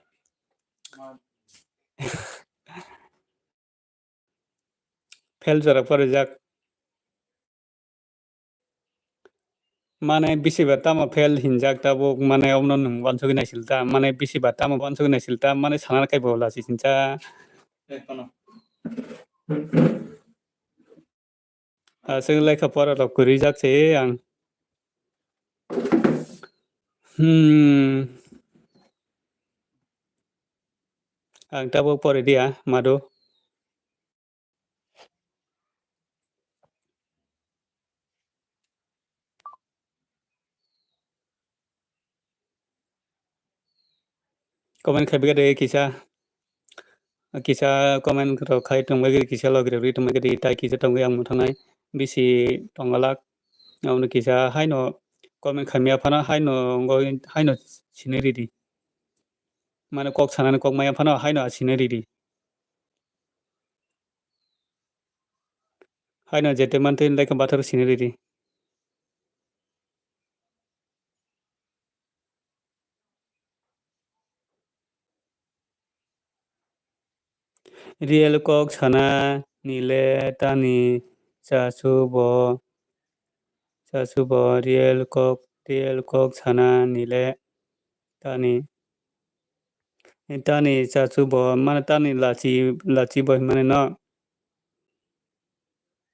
Fail jora porijak. Mane bisi ba tamo fail hinjak tabuk, mane omono nwng uansugwi naisil ta, mane bisi ba tamo uansugwi naisil ta, mane sana kaibo lasi sincha. Aswk lekha pora rok kwrwi jak se ang. Hmm. Ang tabuk pori dia, Madhu. Comment khai bigade kisa, kisa comment rok khai tongbai giri, kisa logi rok ri tongbai giri, tai kisa tongwi ang mwthangnai bisi tongalak. Aboni kisa haino comment khaimya phano haino wngwi haino sinwi ridi. Mane kok sanani kok maya phano haino sinwi ridi. Haino jete mantwi lekha bathar sinwi ridi. Real kok sana nile tani chasu bo, chasu bo real kok, real kok sana nile tani, tani chasu bo, mane tani lachi, lachi bo hinmani no.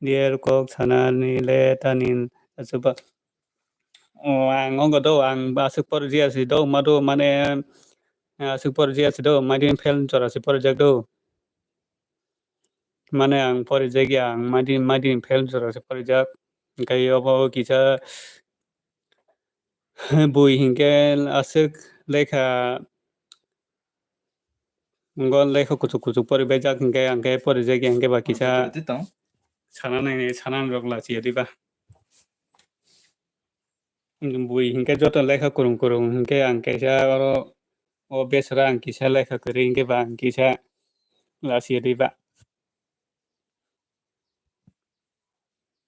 Real kok sana nile tani chasu bo. O, ang ongo do, ang aswk pori jia si do, ma do, mane, aswk pori jia si do, maidin fail jora si pori jak do. Mane ang pori jak ya, ang maidin, maidin fail jora si pori jak. Hingke obo kisa bui hingke aswk lekha Ngo lekha kuchuk kuchuk pori bai jak hingke, hingke pori jak ya hingke ba kisa sana nai, sana rok lachi ya diba. Bui hingke joto lekha kurung kurung hingke ang kaisa oro o besra ang kisa lekha kwrwi hingke ba ang kisa lachi ya diba.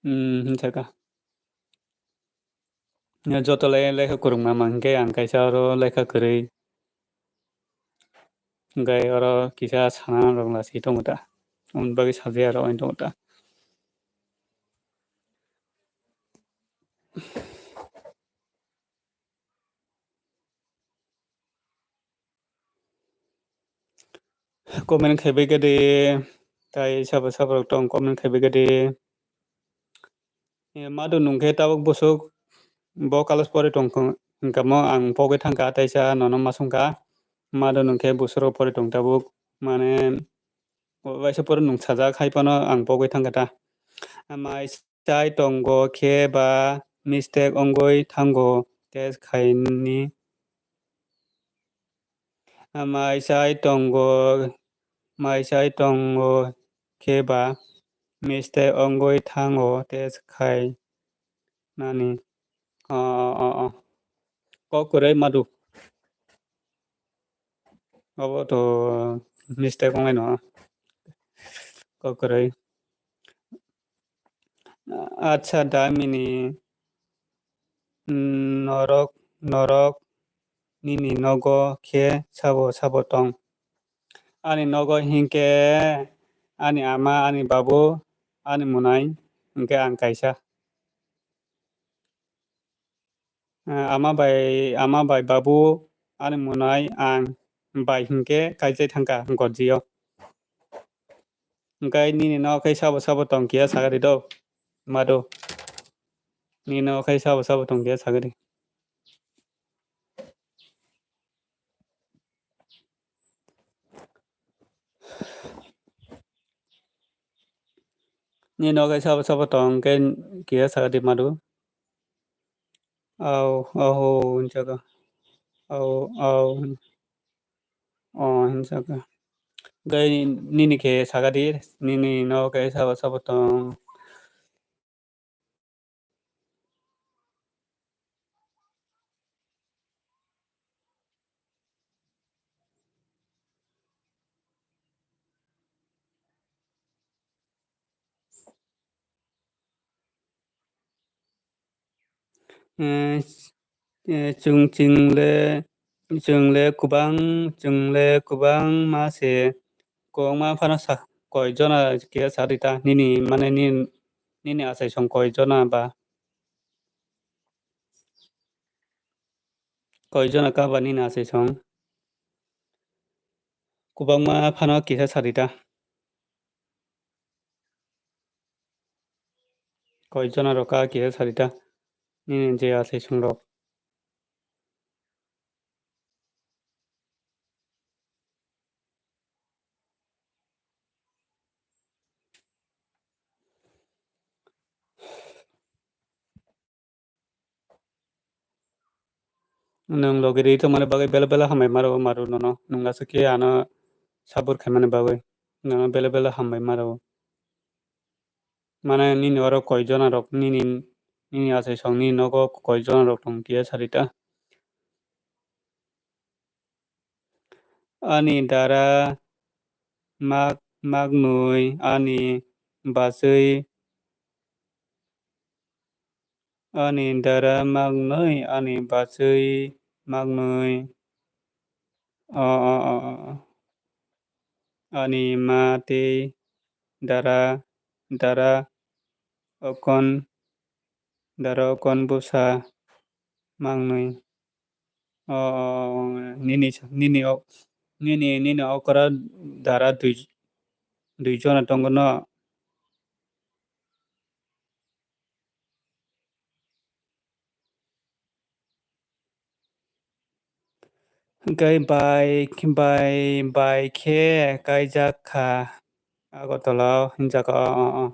Hmm, hwnsa kha. Joto le-, lekha kwrwngma mang hwnkhe ang kaisa oro lekha kwrwi. Hwnkhe oro kisa sana rok lasi tongo ta. Aboni bagwi sajai aro ani tongo ta. Comment khai bai gadi, tai sabo sabo rok tong comment khai bai gadi. Madu nungkhe tabuk busuk bo kalas pori tong hwnkamo ang pogwi thangkha, taisa nono masungkha. Madu nungkhe busuk rok pori tong tabuk, mane waisa pori nung sajak hai phano ang pogwi thangkha ta. Mai chai tongo khe ba mistake wngwi thango test khaini. Mai chai tongo, mai chai tongo khe ba mistake wngwi thango test khainani. O, o, o, o. Kok kwrwi madu. Obo to mistake wngnai no. Kok kwrwi. Acha damini norok, norok nini nogo khe sabo sabo tong? Ani nogo hinkhe ani ama, ani babu, ani munai, hinkhe ang kaisa. Ama bai, ama bai babu ani munai ang bai hinkhe kaijai thangkha gorjio. Hwnkhe nini no khe sabo sabo tong kiya sagadi do, madu. Nini no khe sabo sabo tong kiya sagadi. Nini no khe sabo sabo tong khe kiya sagadi madu. Au, au, hwnjago. Au, au. O, hinsa kha. Gai nini khe saka di, nini no khe sabo sabo tong. Eh, eh, chwng, chwng le, chwng le kwbang, chwng le kwbangma se, kwbangma phano sa, koi jona khe sa rita, nini, mane, nini, nini achaisong koi jona ba? Koi jona kha ba nini achaisong? Kwbangma phano kisa sa rita. Koi jona rok kha kisa sa rita. Nini je achaisong rok. Nwng logi ri tongmani bagwi belai belai hambai maro, maro nono. Nwng aswk khe ano support khaimani bagwi nono belai belai hambai maro. Mane nini oro koi jona rok, nini, nini achaisong, nini nogo koi jona rok tong khe sa rita? Ani dara mak, maknwi, ani bachwi, ani dara maknwi, ani bachwi maknwi, o, o, o, o, ani ma tei dara, dara okon, dara okon bwsa maknwi. O, o, o, nini, nini o, nini, nini okra dara dui, dui jona tongo no. Hwnkhe bai, bai, bai khe kaijak kha Agartala o, hinjak kha, o, o, o.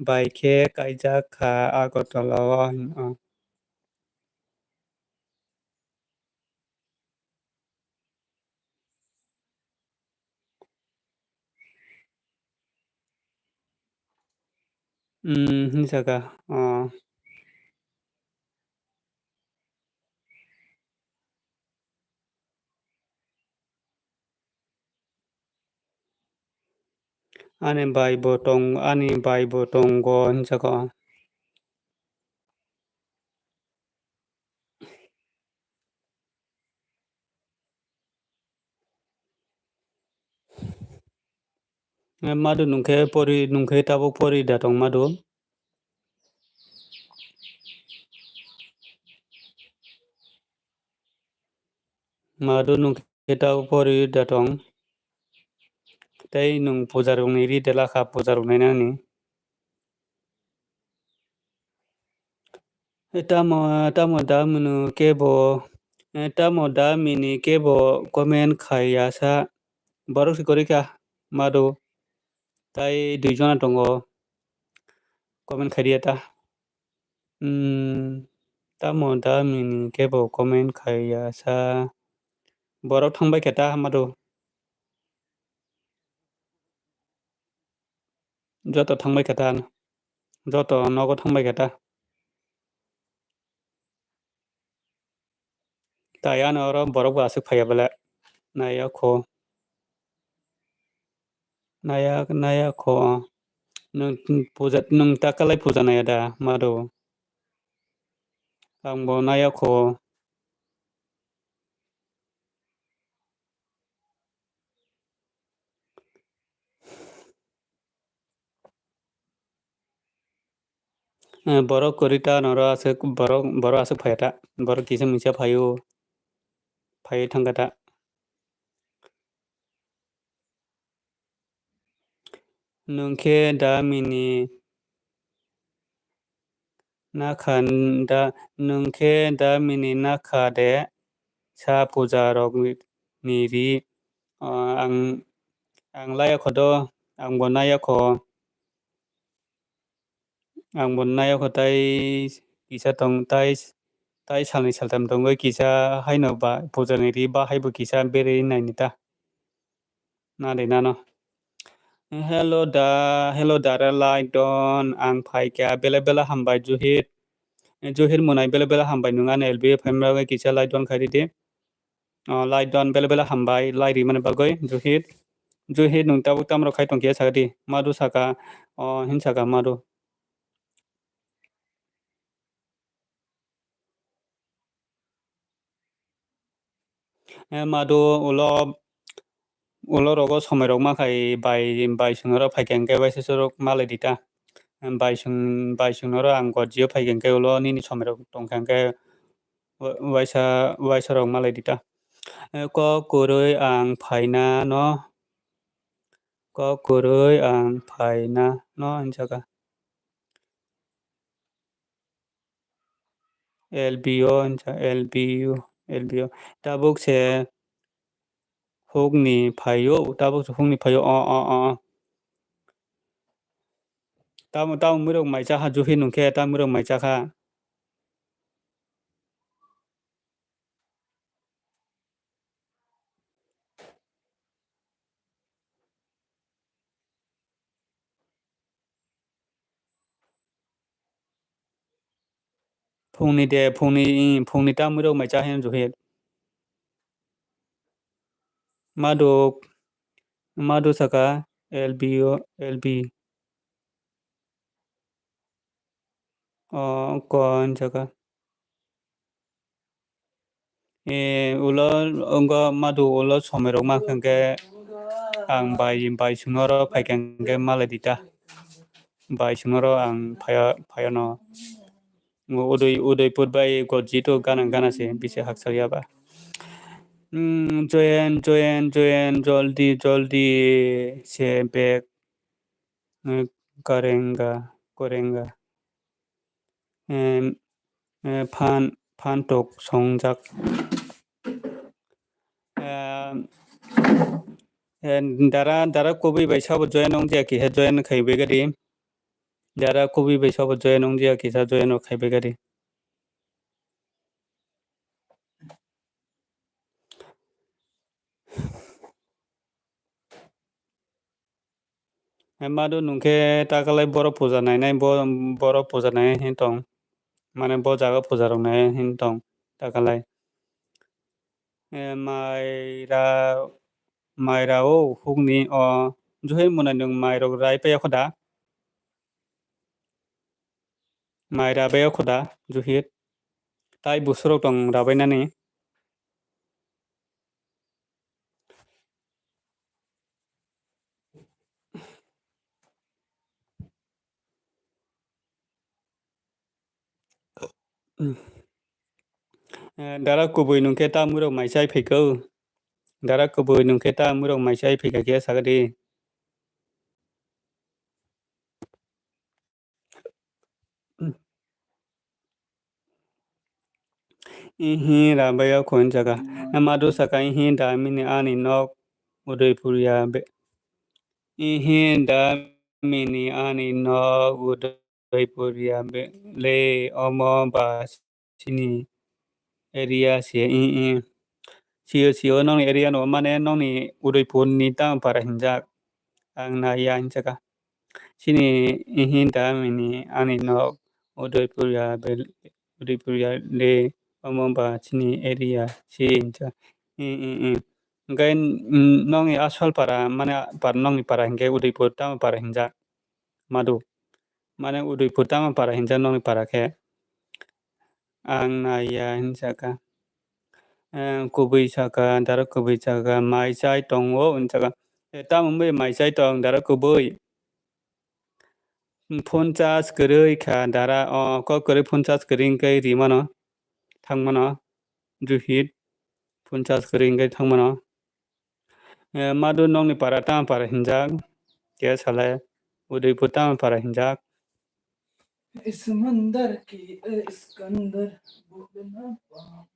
Bai khe kaijak kha Agartala o, o. Hmm, hinsa kha, o. Ani bai bo tong, ani bai bo tongo, hinsa kha. Eh, madu nungkhe pori, nungkhe tabuk pori da tong madu. Madu nungkhe tabuk pori da tong. Tei nung puja rokni ri de lakha puja rok nainani. Tamo, tamo da mini kebo, tamo da mini kebo comment khai ya sa. Borok se kwrwi kha madu. Tai dui jona tongo. Comment khai riya ta. Hmm, tamo da mini kebo comment khai ya sa. Borok thang bai khe ta madu. Joto thang bai khe ta, joto nogo thang bai khe ta. Tai ano oro borok bo aswk phaiya bele. Naiya kho. Naiya, naiya kho. Nwng puja, nwng ta kalai puja naiya da, madu? Ang bo naiya kho. Eh, borok kwrwi ta noro aswk, borok, borok aswk phaiya ta. Borok kisa misa phaio. Phaiwi thangkha ta. Nwng khe da mini nakha da, nwng khe da mini nakha de sa puja rok ni ri. O, ang, ang laya kho do, ang bo naya kho. Ang bo naya kho tai kisa tong tai, tai salni saltham tongwi kisa haino ba puja ni ri ba haibo kisa berwi naini ta. Nari nano. Hello da, hello dara Laidon, ang phaikha, bele bele hambai Juhit. Juhit Munai bele bele hambai nwng ano L B phaima bagwi kisa Laidon khairidi. O, Laidon bele bele hambai, lai rimani bagwi Juhit. Juhit nwng tabuk tamrok khai tongkhe sakdi, madu saka, o, hin saka madu. Eh, madu ulo, ulo rogo somoi rok ma khai bai, bai songno rok phaikha hwnkhe waisa sorok malai di ta. Bai song, bai songno rok ang gojio phaikha hwnkhe ulo nini somoi rok tongkha hwnkhe wa-, waisa, waisa rok malai di ta. Eh, kok kwrwi ang phaina no, kok kwrwi ang phaina no hinjaka. L B O hinjak, L B U, L B O. Tabuk se hukni phaio, tabuk se hukni phaio, o, o, o. Tamo, tamo mwrwk mai chakha, Juhit nwng khe tamo mwrwk mai chakha. Phungni de, phungni, phungni tamwi rok mai cha hino Juhit. Madu, madu saka L B O, L B. O, kon saka. E, ulo, wngkha madu ulo somoi rok ma hwnkhe ang bai, bai songno oro phaikha hwnkhe malai di ta. Bai songno oro ang phaiya, phaiya no. Udai, Udaipur bai Gojito gana, gana se bisi hakchal ya ba. Hmm, Joyen, Joyen, Joyen, joldi, joldi se bag, eh, karenga, korenga. Em, eh, phan, phan tok songjak. Em, eh, dara, dara kubui bai sabo join wngjak kisa join khai bai gadi. Dara kubui bai sabo join wngjak kisa join rok khai bai gadi. Madu nwng khe takalai borok puja nainai, bo-, borok puja nainai hin tong. Mane bo jaga puja rok nainai hin tong takalai. E, mai ra, mai ra o hukni o Juhit Munai nwng mai rok rai paiya kho da? Mai ra bai o kho da Juhit? Tai busurok tong rabainani. Eh, dara kubui nwng khe ta mwrwk mai chai phaikha o. Dara kubui nwng khe ta mwrwk mai chai phaikha khe sakdi. Ihi rabai o kho hinjaka. Madu saka ihi damini ani nok Udaipur ya be. Ihi damini ani nok Udaipur ya be. Le omo ba chini area se, i, i. Sio, sio, nongni area no, mane nongni Udaipur ni tamo para hinjak. Ang na ya hinjaka. Chini ihi damini ani nok Udaipur ya bel-, Udaipur ya le omo ba chini area se hinjak. I, i, i. Hingke, mm, nongni asol para, mane par-, nongni para hingke Udaipur tamo para hinjak. Madu. Mane Udaipur tamo para hinjak nongni para khe. Ang naiya hinsaka. Eh, kubui saka, dara kubui saka, mai chai tongo hinsaka. Eh, tamo wngwi mai chai tong, dara kubui? Phone charge kwrwi kha, dara, o, kok kwrwi phone charge kwrwi wngkhe rimano, thangmano, Juhit. Phone charge kwrwi wngkhe thangmano. Eh, madu nongni para tamo para hinjak, khe salai Udaipur tamo para hinjak. Ismandar ki, eh, Iskandar, bhulna paap.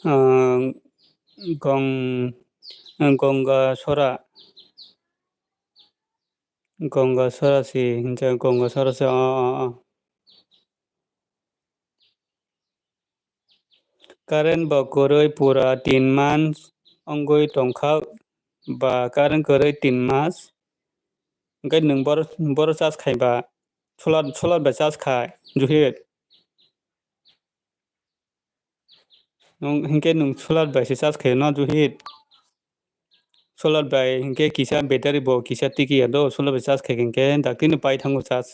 Ah, gong, Gonga sora. Gonga sora si, hinsa Gonga sora si, ah, ah, ah. Current bo kwrwi pura tin mas wngwi tongkha ba current kwrwi tin mas. Hwnkhe nwng bor-, boro charge khai ba solar, solar bai charge khai, Juhit. Nwng hinkhe nwng solar bai se charge khaio na, Juhit? Solar bai hinkhe kisa battery bo kisa tiki ya do, solar bai charge khai hinkhe daktino pai thango charge,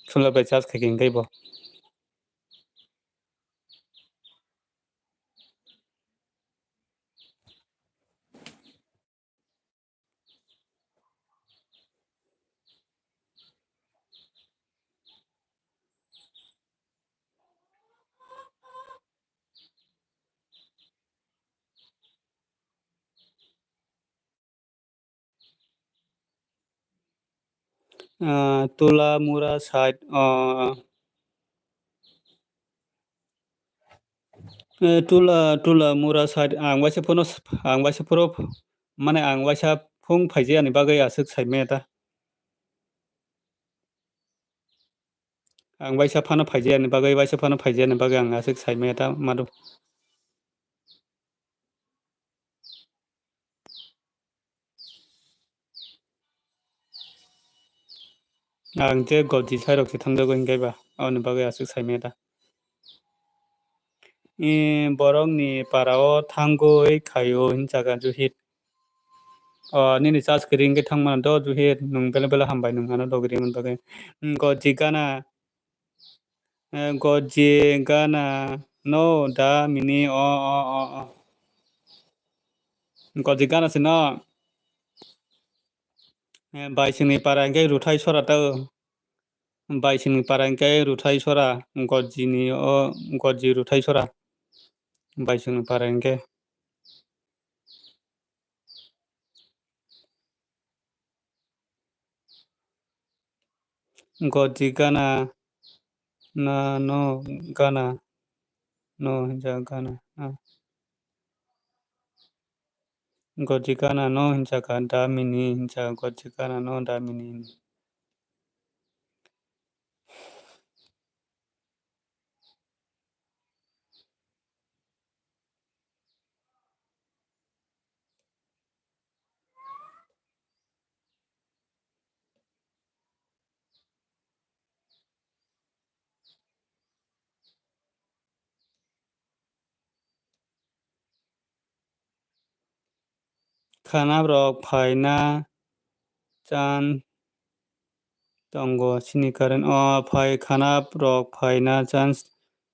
solar bai charge khai hinkhe bo. Ah, Tula Mura side, ah, eh, Tula, Tula Mura side, ang waisa phano, ang waisa phoro, mane ang waisa phung phaijani bagwi aswk saimaya ta. Ang waisa phano phaijani bagwi, waisa phano phaijani bagwi ang aswk saimaya ta madu. Ang je goji sairok se thangjago hinkhe ba, aboni bagwi aswk saimaya ta. E, borokni parao thangwi khaio hinjaka Juhit. O, nini charge kwrwi hinkhe thangmano do Juhit, nwng belai belai hambai nwng ano dogri mani bagwi. Hmm, goji gana. Eh, goji gana no da mini o, o, o, o. Goji gana se no. Eh, baisingni para hinkhe ruthai sora ta o. Baisingni para hinkhe ruthai sora. Gojini o, goji ruthai sora. Baisingni para hinkhe. Goji gana na no gana no hinjak gana na. Goji gana no hinjaka damini hinjak goji gana no damini. Khanaprok phaina chance tongo chini current o phai khanaprok phaina chance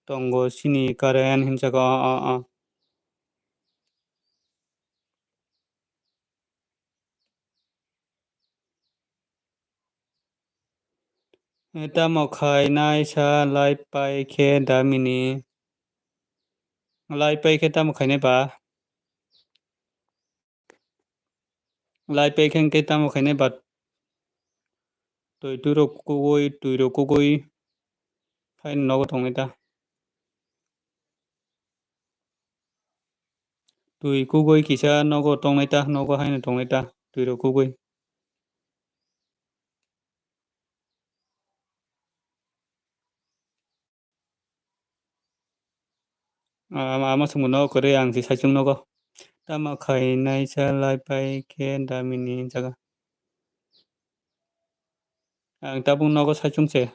tongo chini current hinjak o, o, o. Tamo khainai sa live pai khe damini. Live pai khe tamo khainai ba? Live pai khe tamo khainai ba? Twi twi rok kugui, twi rok kugui. Haino nogo tongnai ta. Twi kugui kisa nogo tongnai ta, nogo haino tongnai ta, twi rok kugui. Ama, ama swngmano kwrwi ang si saichung nogo. Tamo khainai sa live pai khe damini jaga. Ang tabuk nogo saichung se.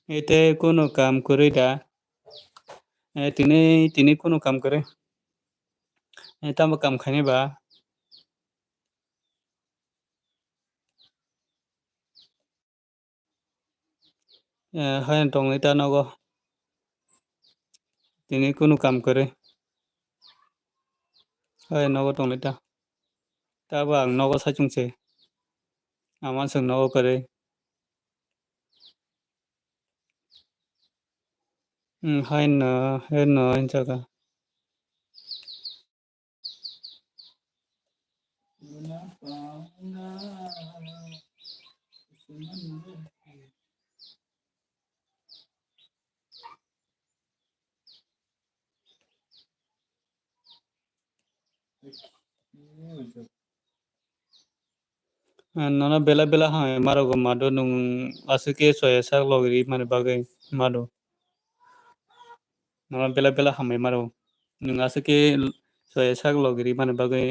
Ete kunu kam kwrwi da? E, tini, tini kunu kam kwrwi. E, tamo kam khainai ba? Eh, hai tongnai ta nogo. Tini kunu kam kwrwi. Hai nogo tongnai ta. Tabo ang nogo saichung se. Ama swng nogo kwrwi. Hmm, hai no, hai no, hinjaka. Nono bela bela hai marogo mado nwng aswk khe soya sak logi ri mani bagwi mado. Nono bela bela hambai maro. Nwng aswk khe soya sak logi rimani bagwi.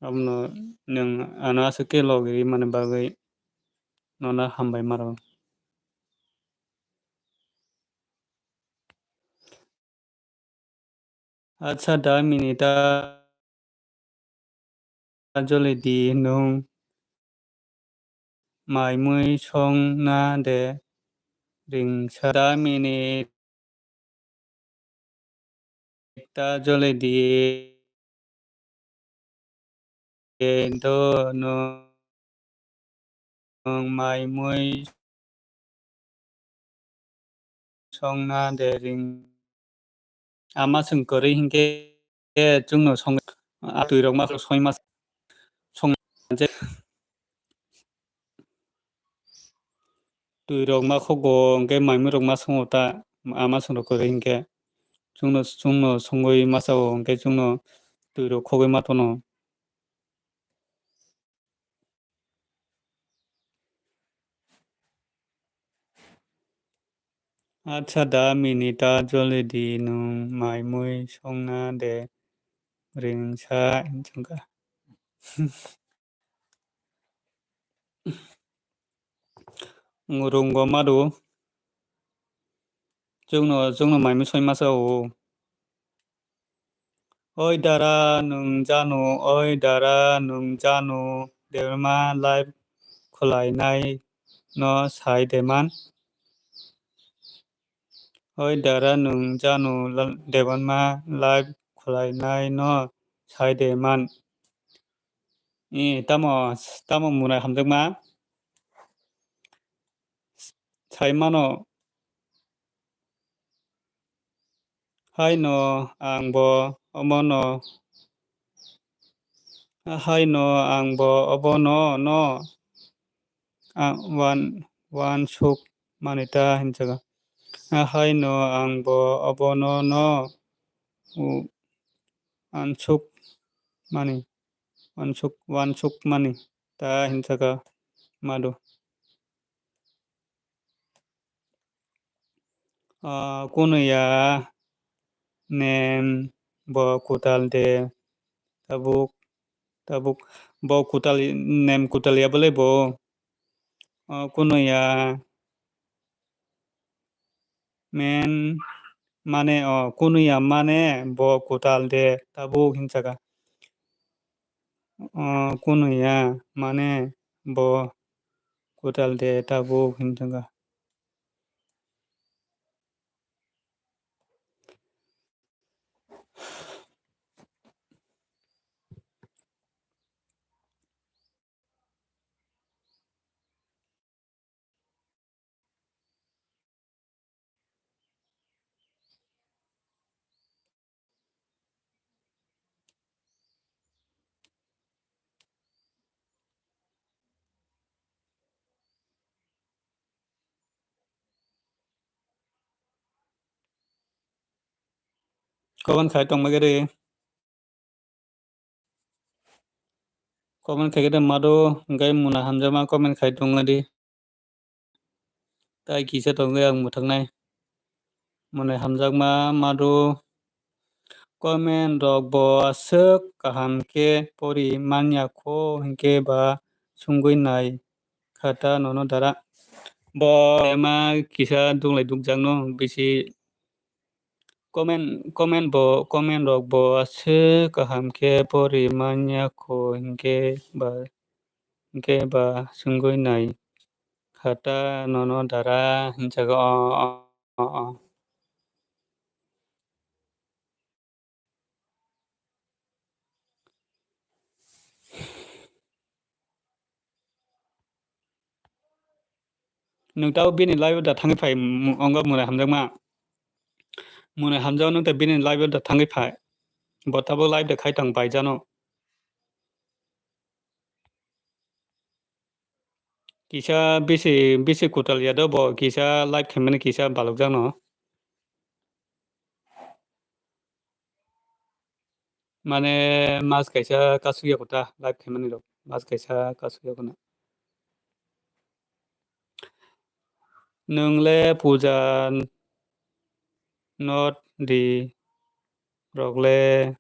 Abono nwng ano aswk khe logi rimani bagwi nono hambai maro. Acha da minita joli di nwng mai mui song na de ringsa da minita joli di do nwng mai mui songna de ring. Ama chwng kwrwi hinkhe chwngno song, a twirok ma soi ma song je. Twirok ma khogo, hwnkhe maimui rok ma songo ta, ama chwng rok kwrwi hinkhe chwngno, chwngno songwi ma sao, hwnkhe chwngno twirok khogwi ma tono. Acha da minita joli di nwng mai mui songna de ringsa hinchwngkha. Rungbo madu. Chwngno, chwngno mai mui soi ma sao. Oi dara nwng janu, oi dara nwng janu, Debbarma live khwlainai no sai de man. Oi dara nwng janu la-, Debbarma live khwlainai no sai de man. E, tamo, tamo mwnai hamjakma? Sai mano. Haino ang bo obono, haino ang bo obono no, a, wan, wansuk mani ta hinjago. Haino ang bo obono no, u, ansuk mani, wansuk, wansuk mani ta hinjago madu. Ah, kunu ya nem bo kwtal de tabuk, tabuk bo kwtal, nem kwtal ya bole bo. Ah, kunu ya men mane, oh, kunu ya mane bo kwtal de tabuk hinjago. Oh, kunu ya mane bo kwtal de tabuk hinjago. Comment khai tongma gede. Comment khai gede madu, hingke muna hamjakma comment khai tongma di. Tai kisa tongwi ang mwthaknai. Mwnai hamjakma madu. Comment rok bo aswk kaham khe pori manya kho hinkhe ba sungwi nai kha ta nono dara. Bo ema kisa dunglai dukjakno bisi comment, comment bo, comment rok bo aswk kaham khe pori manya kho hinkhe ba Hwnkhe ba swngwi nai kha ta nono dara hinjago, o, o, o, o. Nwng tabuk bini live o da thangwi phai, m-, wngo mwnai hamjakma. Mwnai hamjak nwng ta bini live o da thangwi phai. Bo tabuk live da khai tong bai jano. Kisa bisi, bisi kwtal ya do bo kisa live khaimani kisa balokjakno. Mane mas kaisa kasuk ya kota live khaimani rok. Mas kaisa kasuk ya kona. Nwng le puja not di rok le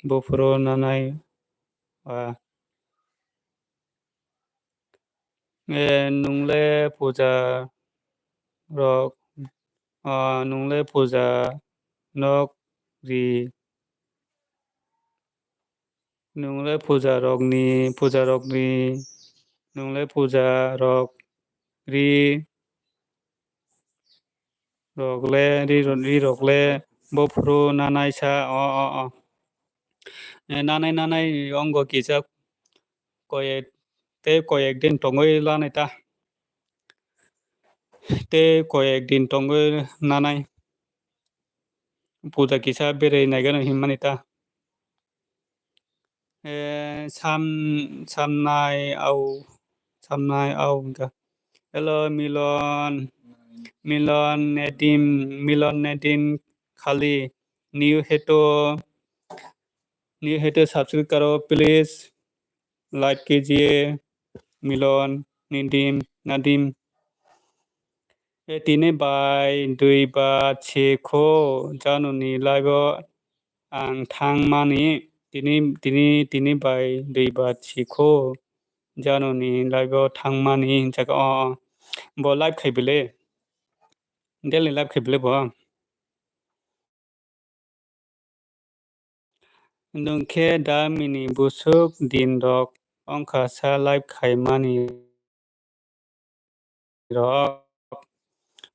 buphuru nanai wa. Eh, nwng le puja rok, ah, nwng le puja nok ri, nwng le puja rokni, puja rokni, nwng le puja rok ri, rok le, ri, ri rok le, buphuru nanai sa, o, o, o. Eh, nanai, nanai, ongo kisa koyek, tei koyek din tongwi lanai ta. Tei koyek din tongwi nanai. Puja kisa berwi naigano hinmani ta. Eh, sam, samnai au, samnai au hwnkha. Hello, Milon. Milon, Nedim, Milon, Nedim, Khali. New hai to, new hai to subscribe karo, please. Like kijiye, Milon, Nedim, Nadim. E tini bai dui ba chikho janoni live o ang thangmani, tini, tini, tini bai dui ba chikho janoni live o thangmani hinjak o, o. Bo live khai bile. Daily live khai bile bo. Nwng khe da mini busuk din rok ongkha sa live khaimani rok.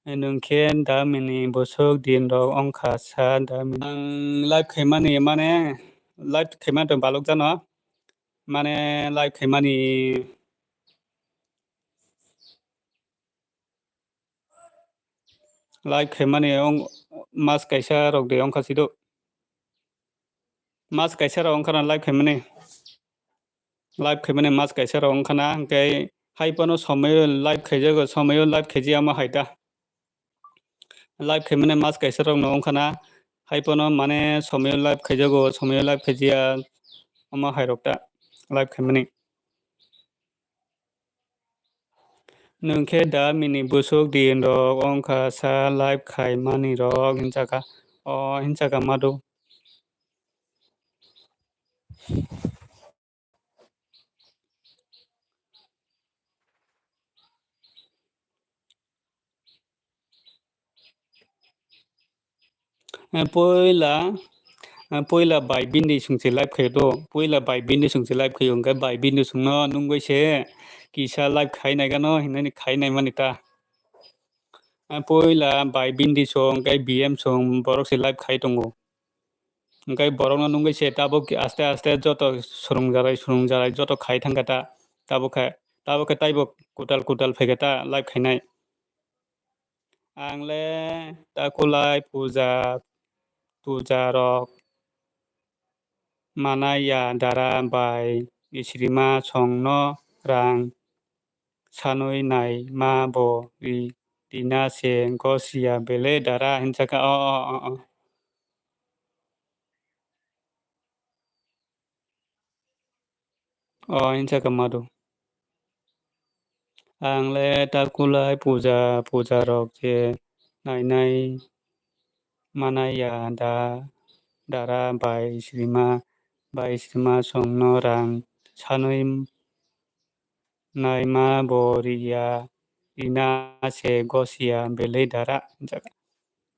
Nwng khe da mini busuk din rok ongkha sa da mini. Ang live khaimani mane live khaimani to balok jano. Mane live khaimani live khaimani ong mas kaisa rok de ongkha sido. Mas kaisa rok ongkha na live khaimani. Live khaimani mas kaisa rok ongkha na, hwnkhe hai phano somoyo live khaijago, somoyo live khaijiyama hai ta. Live khaimani mas kaisa rok no ongkha na, hai phano mane somoyo live khaijago, somoyo live khaijiya, omo hai rok ta live khaimani. Nwng khe da mini busuk din rok ongkha sa live khaimani rok hinjaka. O hinjaka madu. Eh, puila, eh, puila bai bindi sungse live khaio do. Puila bai bindi sungse live khaio, hwnkhe bai bindi sungno nungwi se kisa live khai naigano hinani khai naimani ta. Eh, puila bai bindi sung, hwnkhe B M sung, borok se live khai tongo. Hwnkhe borokno nungwi se tabuk aste aste joto swrwngjarai swrwngjarai joto khai thangkha ta. Tabuk khe, tabuk khe taibo kwtal kwtal phaikha ta live khainai. Ang le takulai puja, puja rok manai ya dara bai isrima songno rang sanwi nai ma bo ri, rina se gosia bele dara hinjaka o, o, o, o. O hinjaka madu. Ang le takulai puja, puja rok je nainai manai ya da, dara bai srima, bai srima songno rang sanwi naima bo riya, rina se gosia belai dara.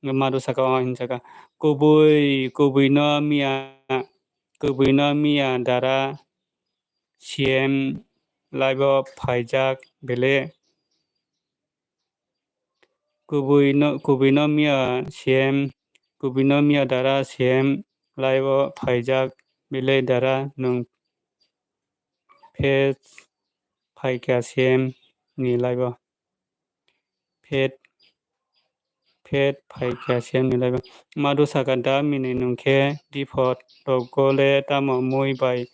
Madu saka o hinjaka. Kubui, kubui no miya, kubui no miya dara C M live o phaijak bele. Kubui no, kubui no miya C M, kubui no miya dara C M live o phaijak bele dara nwng phet phaikha C M ni live o. Phet, phet phaikha C M ni live o. Madu saka da mini nwng khe diphot rogo le tamo mui bai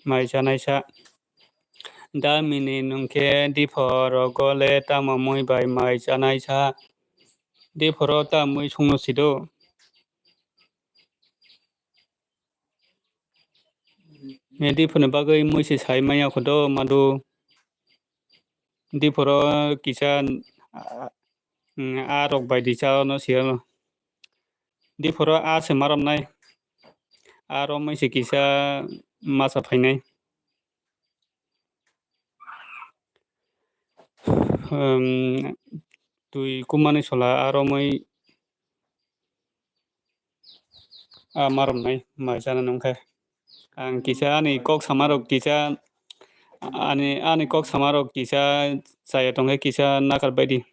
mai chanai sa. Da mini nwng khe diphot rogo le tamo mui bai mai chanai sa. Diphoro ta mui sungno sido. Diphuru ni bagwi mui se sai manya kho do madu. Diphuru kisa, ah, mm, a rok bai di cha no siya no. Diphuru a se marom nai. A romwi se kisa masa phainai. Um, twi kumani sola a romwi a marom nai mai chana nung khe. Ang kisa ani kok samarok kisa, ani, ani kok samarok kisa chaya tongkhe kisa nakar baidi.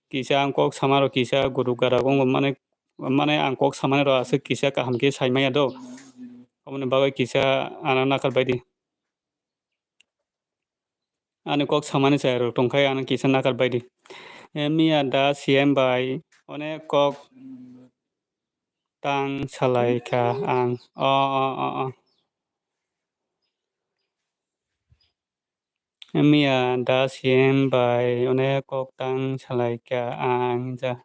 Kisa ang kok samarok kisa guru garak wngkha mane, mane ang kok samanirok aswk kisa kaham khe sai manya do. Aboni bagwi kisa ano nakar baidi. Ani kok samani chayarok tongkhe ano kisa nakar baidi. E miya da C M bai onek kok tang salai kha ang. O, o, o, o. Miya da C M bai onek kok tang salai kha ang ja.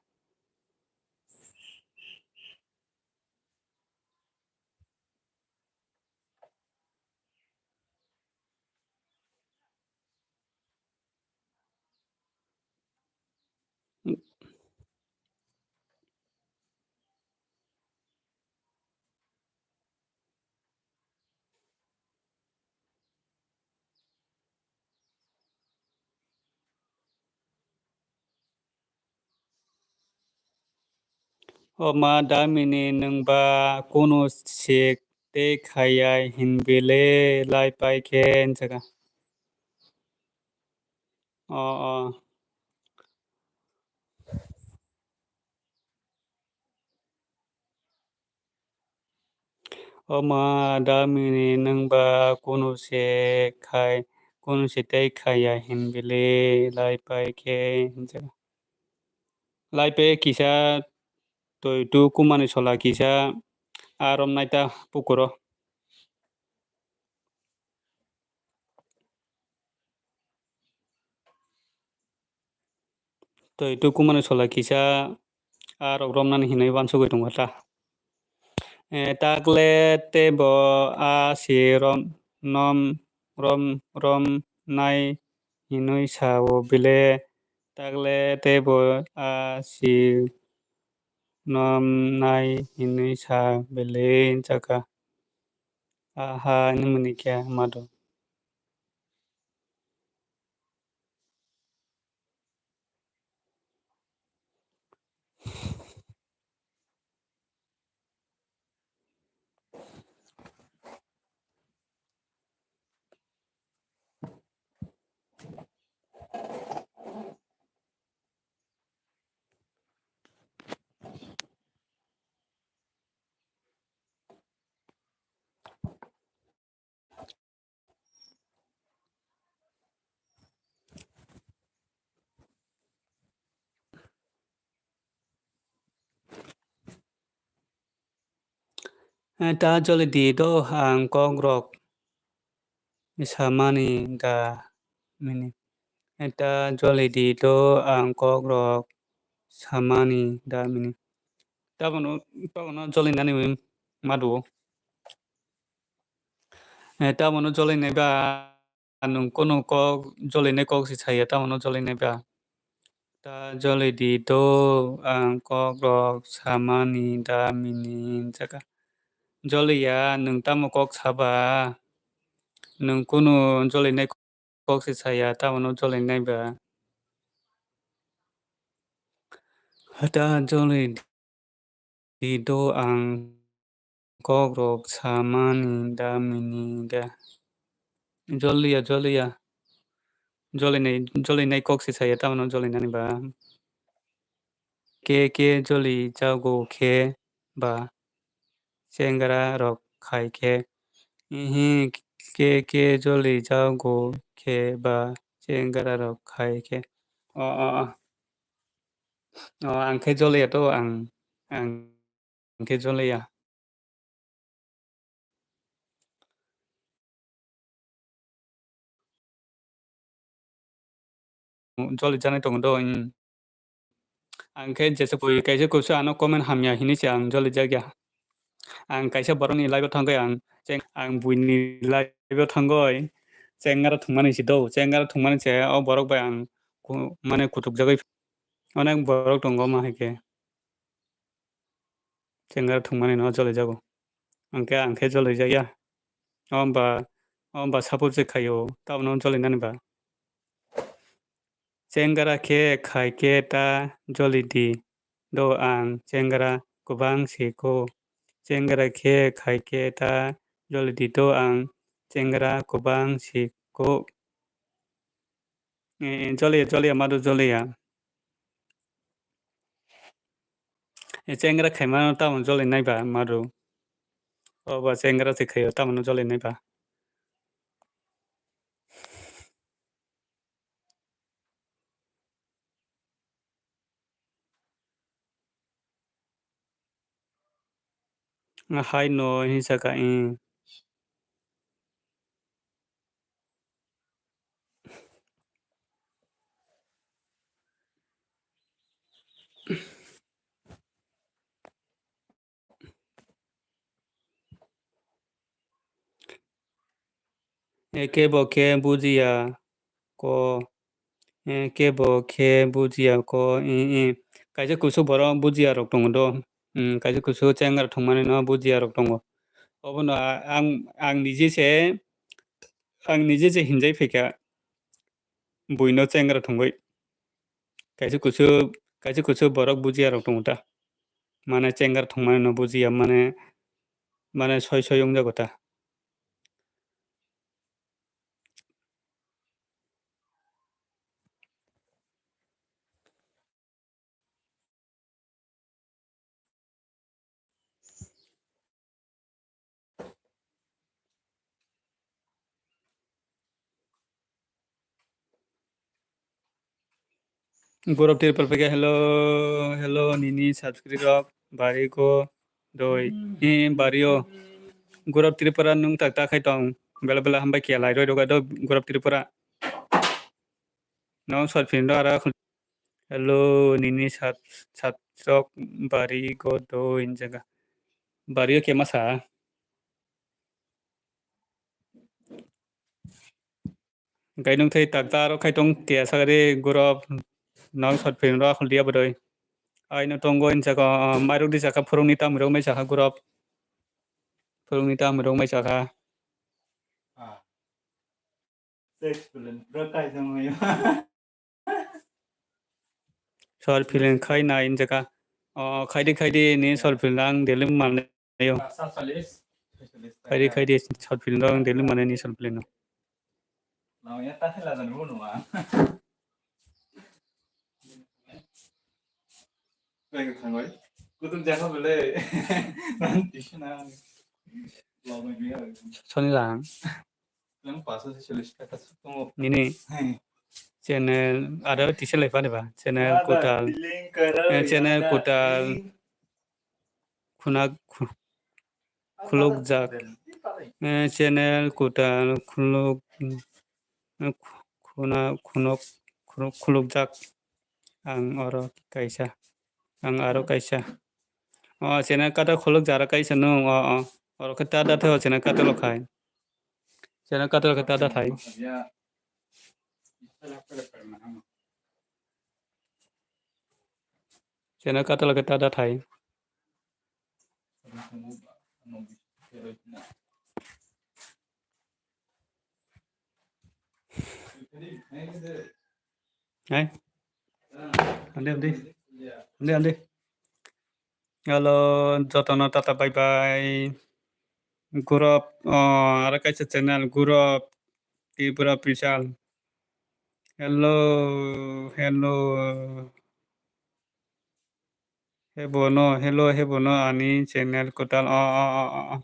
O ma damini nwngba kunu sik tei khaiya hinbile lai pai khe nchakha. O, o. O ma damini nwngba kunu se khai, kunu se tei khaiya hinbile lai pai khe hinjak. Lai pai kisa toi tu kumani sola kisa a romnai ta pukuro. Toi tu kumani sola kisa a rok romnani hinwi wansugwi tongo ta. Eh, takle tebo a si rom, nom, rom, rom nai hinwi sao bile. Takle tebo a si nom nai hinwi sa bile chaka. Aha, ini mani kya mado. Eh, ta joli di do ang kok rok samani da mini. Eh, ta joli di do ang kok rok samani da mini. Tabono, tabono joli nani madu. Eh, tabono joli nai ba. Nwng kunu kok jolinai kok se saya, tamo no jolinai ba? Ta joli di do, ang kok rok samani da mini hinjaka. Joliya, nwng tamo kok saba? Nwng kunu jolinai kok se saya, tamo no jolinai ba? Ta joli di do ang kok rok samani da mini da. Joliya, joliya. Jolinai, jolinai kok se saya, tamo no jolinani ba. Ke ke joli jago khe ba chengra rok khai khe. Ihi ke ke joli jago khe ba chengra rok khai khe. O, o, o. O, ang khe joliya to, ang, ang khe joliya. Joli janai tongo do, hmm. Ang khe jesa pui kaisa kusu ano comment hamya hinwi se ang joli jakya. Ang kaisa borokni live-o thangwi ang cheng-, ang buini live-o thangwi chengra thwngmani si do, chengra thwngmani se o borok bai ang ku-, mane kutukjagwi onek borok tongo ma hai khe. Chengra thwngmani no jolijago. Ang khe, ang khe jolijakya. O ba, o ba support se khaio, tabukno jolinani ba. Chengra khe khai khe ta joli di do ang chengra kwbang si kho. Chengra khe khai khe ta joli di do ang chengra kwbang si kho. Eh, joliya, joliya, madu joliya. Eh, chengra khaima tamo joli naiba madu. Oba chengra se khaio tamo joli naiba. Hai no hinsa ka, eh. Eh, kebo khe bujiya ko, eh, kebo khe bujiya ko, eh, eh. Kaisa kusu borok bujiya rok tongo do. Hmm, kaisa kusu chengra thwngmani no bujiya rok tongo. Obono a-, ang, ang nije se, ang nije se hinjai phaikha buino chengra thwngwi. Kaisa kusu, kaisa kusu borok bujiya rok tongo ta. Mane chengra thwngmani no bujiya, mane, mane soi soi wngjago ta. Gurap Tripura pake, hello, hello, nini subscribe rok, bari ko doi, eh, bari o. Gurap Tripura nung tak tak khai tong, bela bela hambai kia lai roi roga do, Gurap Tripura. No, short film do ara khul-, hello, nini sat-, satrok bari go do in jaga. Bari o kema sa. Gainung thai tak ta aro khai tong tia sagari gurap. No, short film do akhul dia bodoi. Ai no tongo in jaga, ah, mairok di saka phurung ni tam rok mai saka gurap. Phurung ni tam rok mai saka. Short film khai nai in jaga. O, khaidi khaidi ni short film ang daily mane yo. Khaidi khaidi short film ang daily mane ni short film no. Soni lang. Nini channel ada tisa lai pani ba channel kutal, eh, channel kutal. Khuna-, khu-, khulukjak, eh, channel kutal khuluk-, eh, khu-, khuna-, khunuk-, khulukjak. Ang oro kaisa, ang aro kaisa. O channel kata khulukjak aro kaisa nung, o, o. Oro khe ta da tho channel kata lo khai. Channel kata lo khe ta da thai. Channel kata lo khe ta da thai. Hai. Ande, ande. Ande, ande. Hello, jotono tata bye bye. Gurap, oh, aro kaisa channel, Gurap Tripura Official. Hello, hello. Hebono, hello, hebono ani channel kwtal. Oh, oh, oh, oh, oh.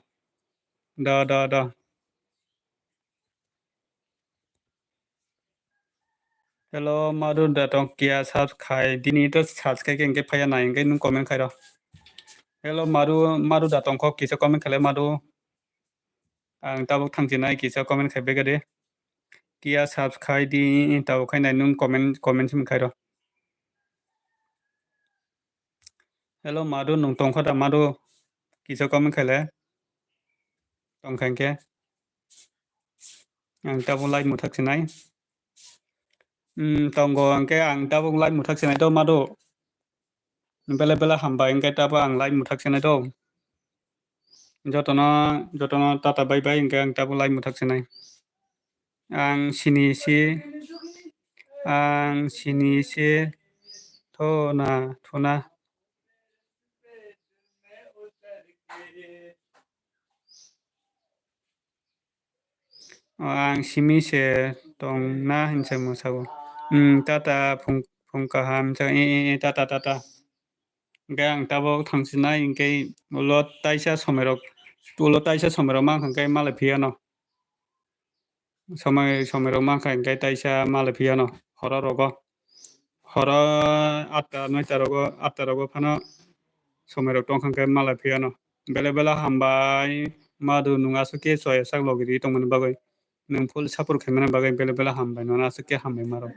Da, da, da. Hello, Maru da tong kia subs khai. Dini to subs khai ke engke phaya nai, engke nung comment khai ro. Hello, Maru, Maru da tong kho kisa comment khai le Maru. Ang tabuk thang chinai kisa comment khai bega de. Kia subs khai di tabuk khai nai nung comment, comment sim khai ro. Hello, Maru nung tong kho da Maru. kisa comment khaile tongkha hinkhe. Ang tabuk live mwthak sinai. Hmm, tongo hinkhe ang tabuk live mwthak sinai do madu. Bele bele hambai hinkhe tabuk ang live mwthak sinai do. Jotono, jotono tata bye bye hinkhe ang tabuk live mwthak sinai. Ang sini si, ang sini si, thona, thona. O, ang simi se tong na hinsa mwsago. Hmm, tata phung, phung kaham hinsa, e, e, e, tata, tata. Hinkhe ang tabuk thangsinai, hinkhe ulo taisa somairok, ulo taisa somairok mankha hinkhe malai phiyano. Somai, somairok mankha hinkhe taisa malai phiyano, horo rogo. Horo atta, noita rogo, atta rogo phano somairok tongkha hinkhe malai phiyano. Bele bele hambai, madu nwng aswk khe soya sak logi ri tongmani bagwi. Nwng full support khaimani bagwi bele bele hambai, nono aswk khe hambai maro.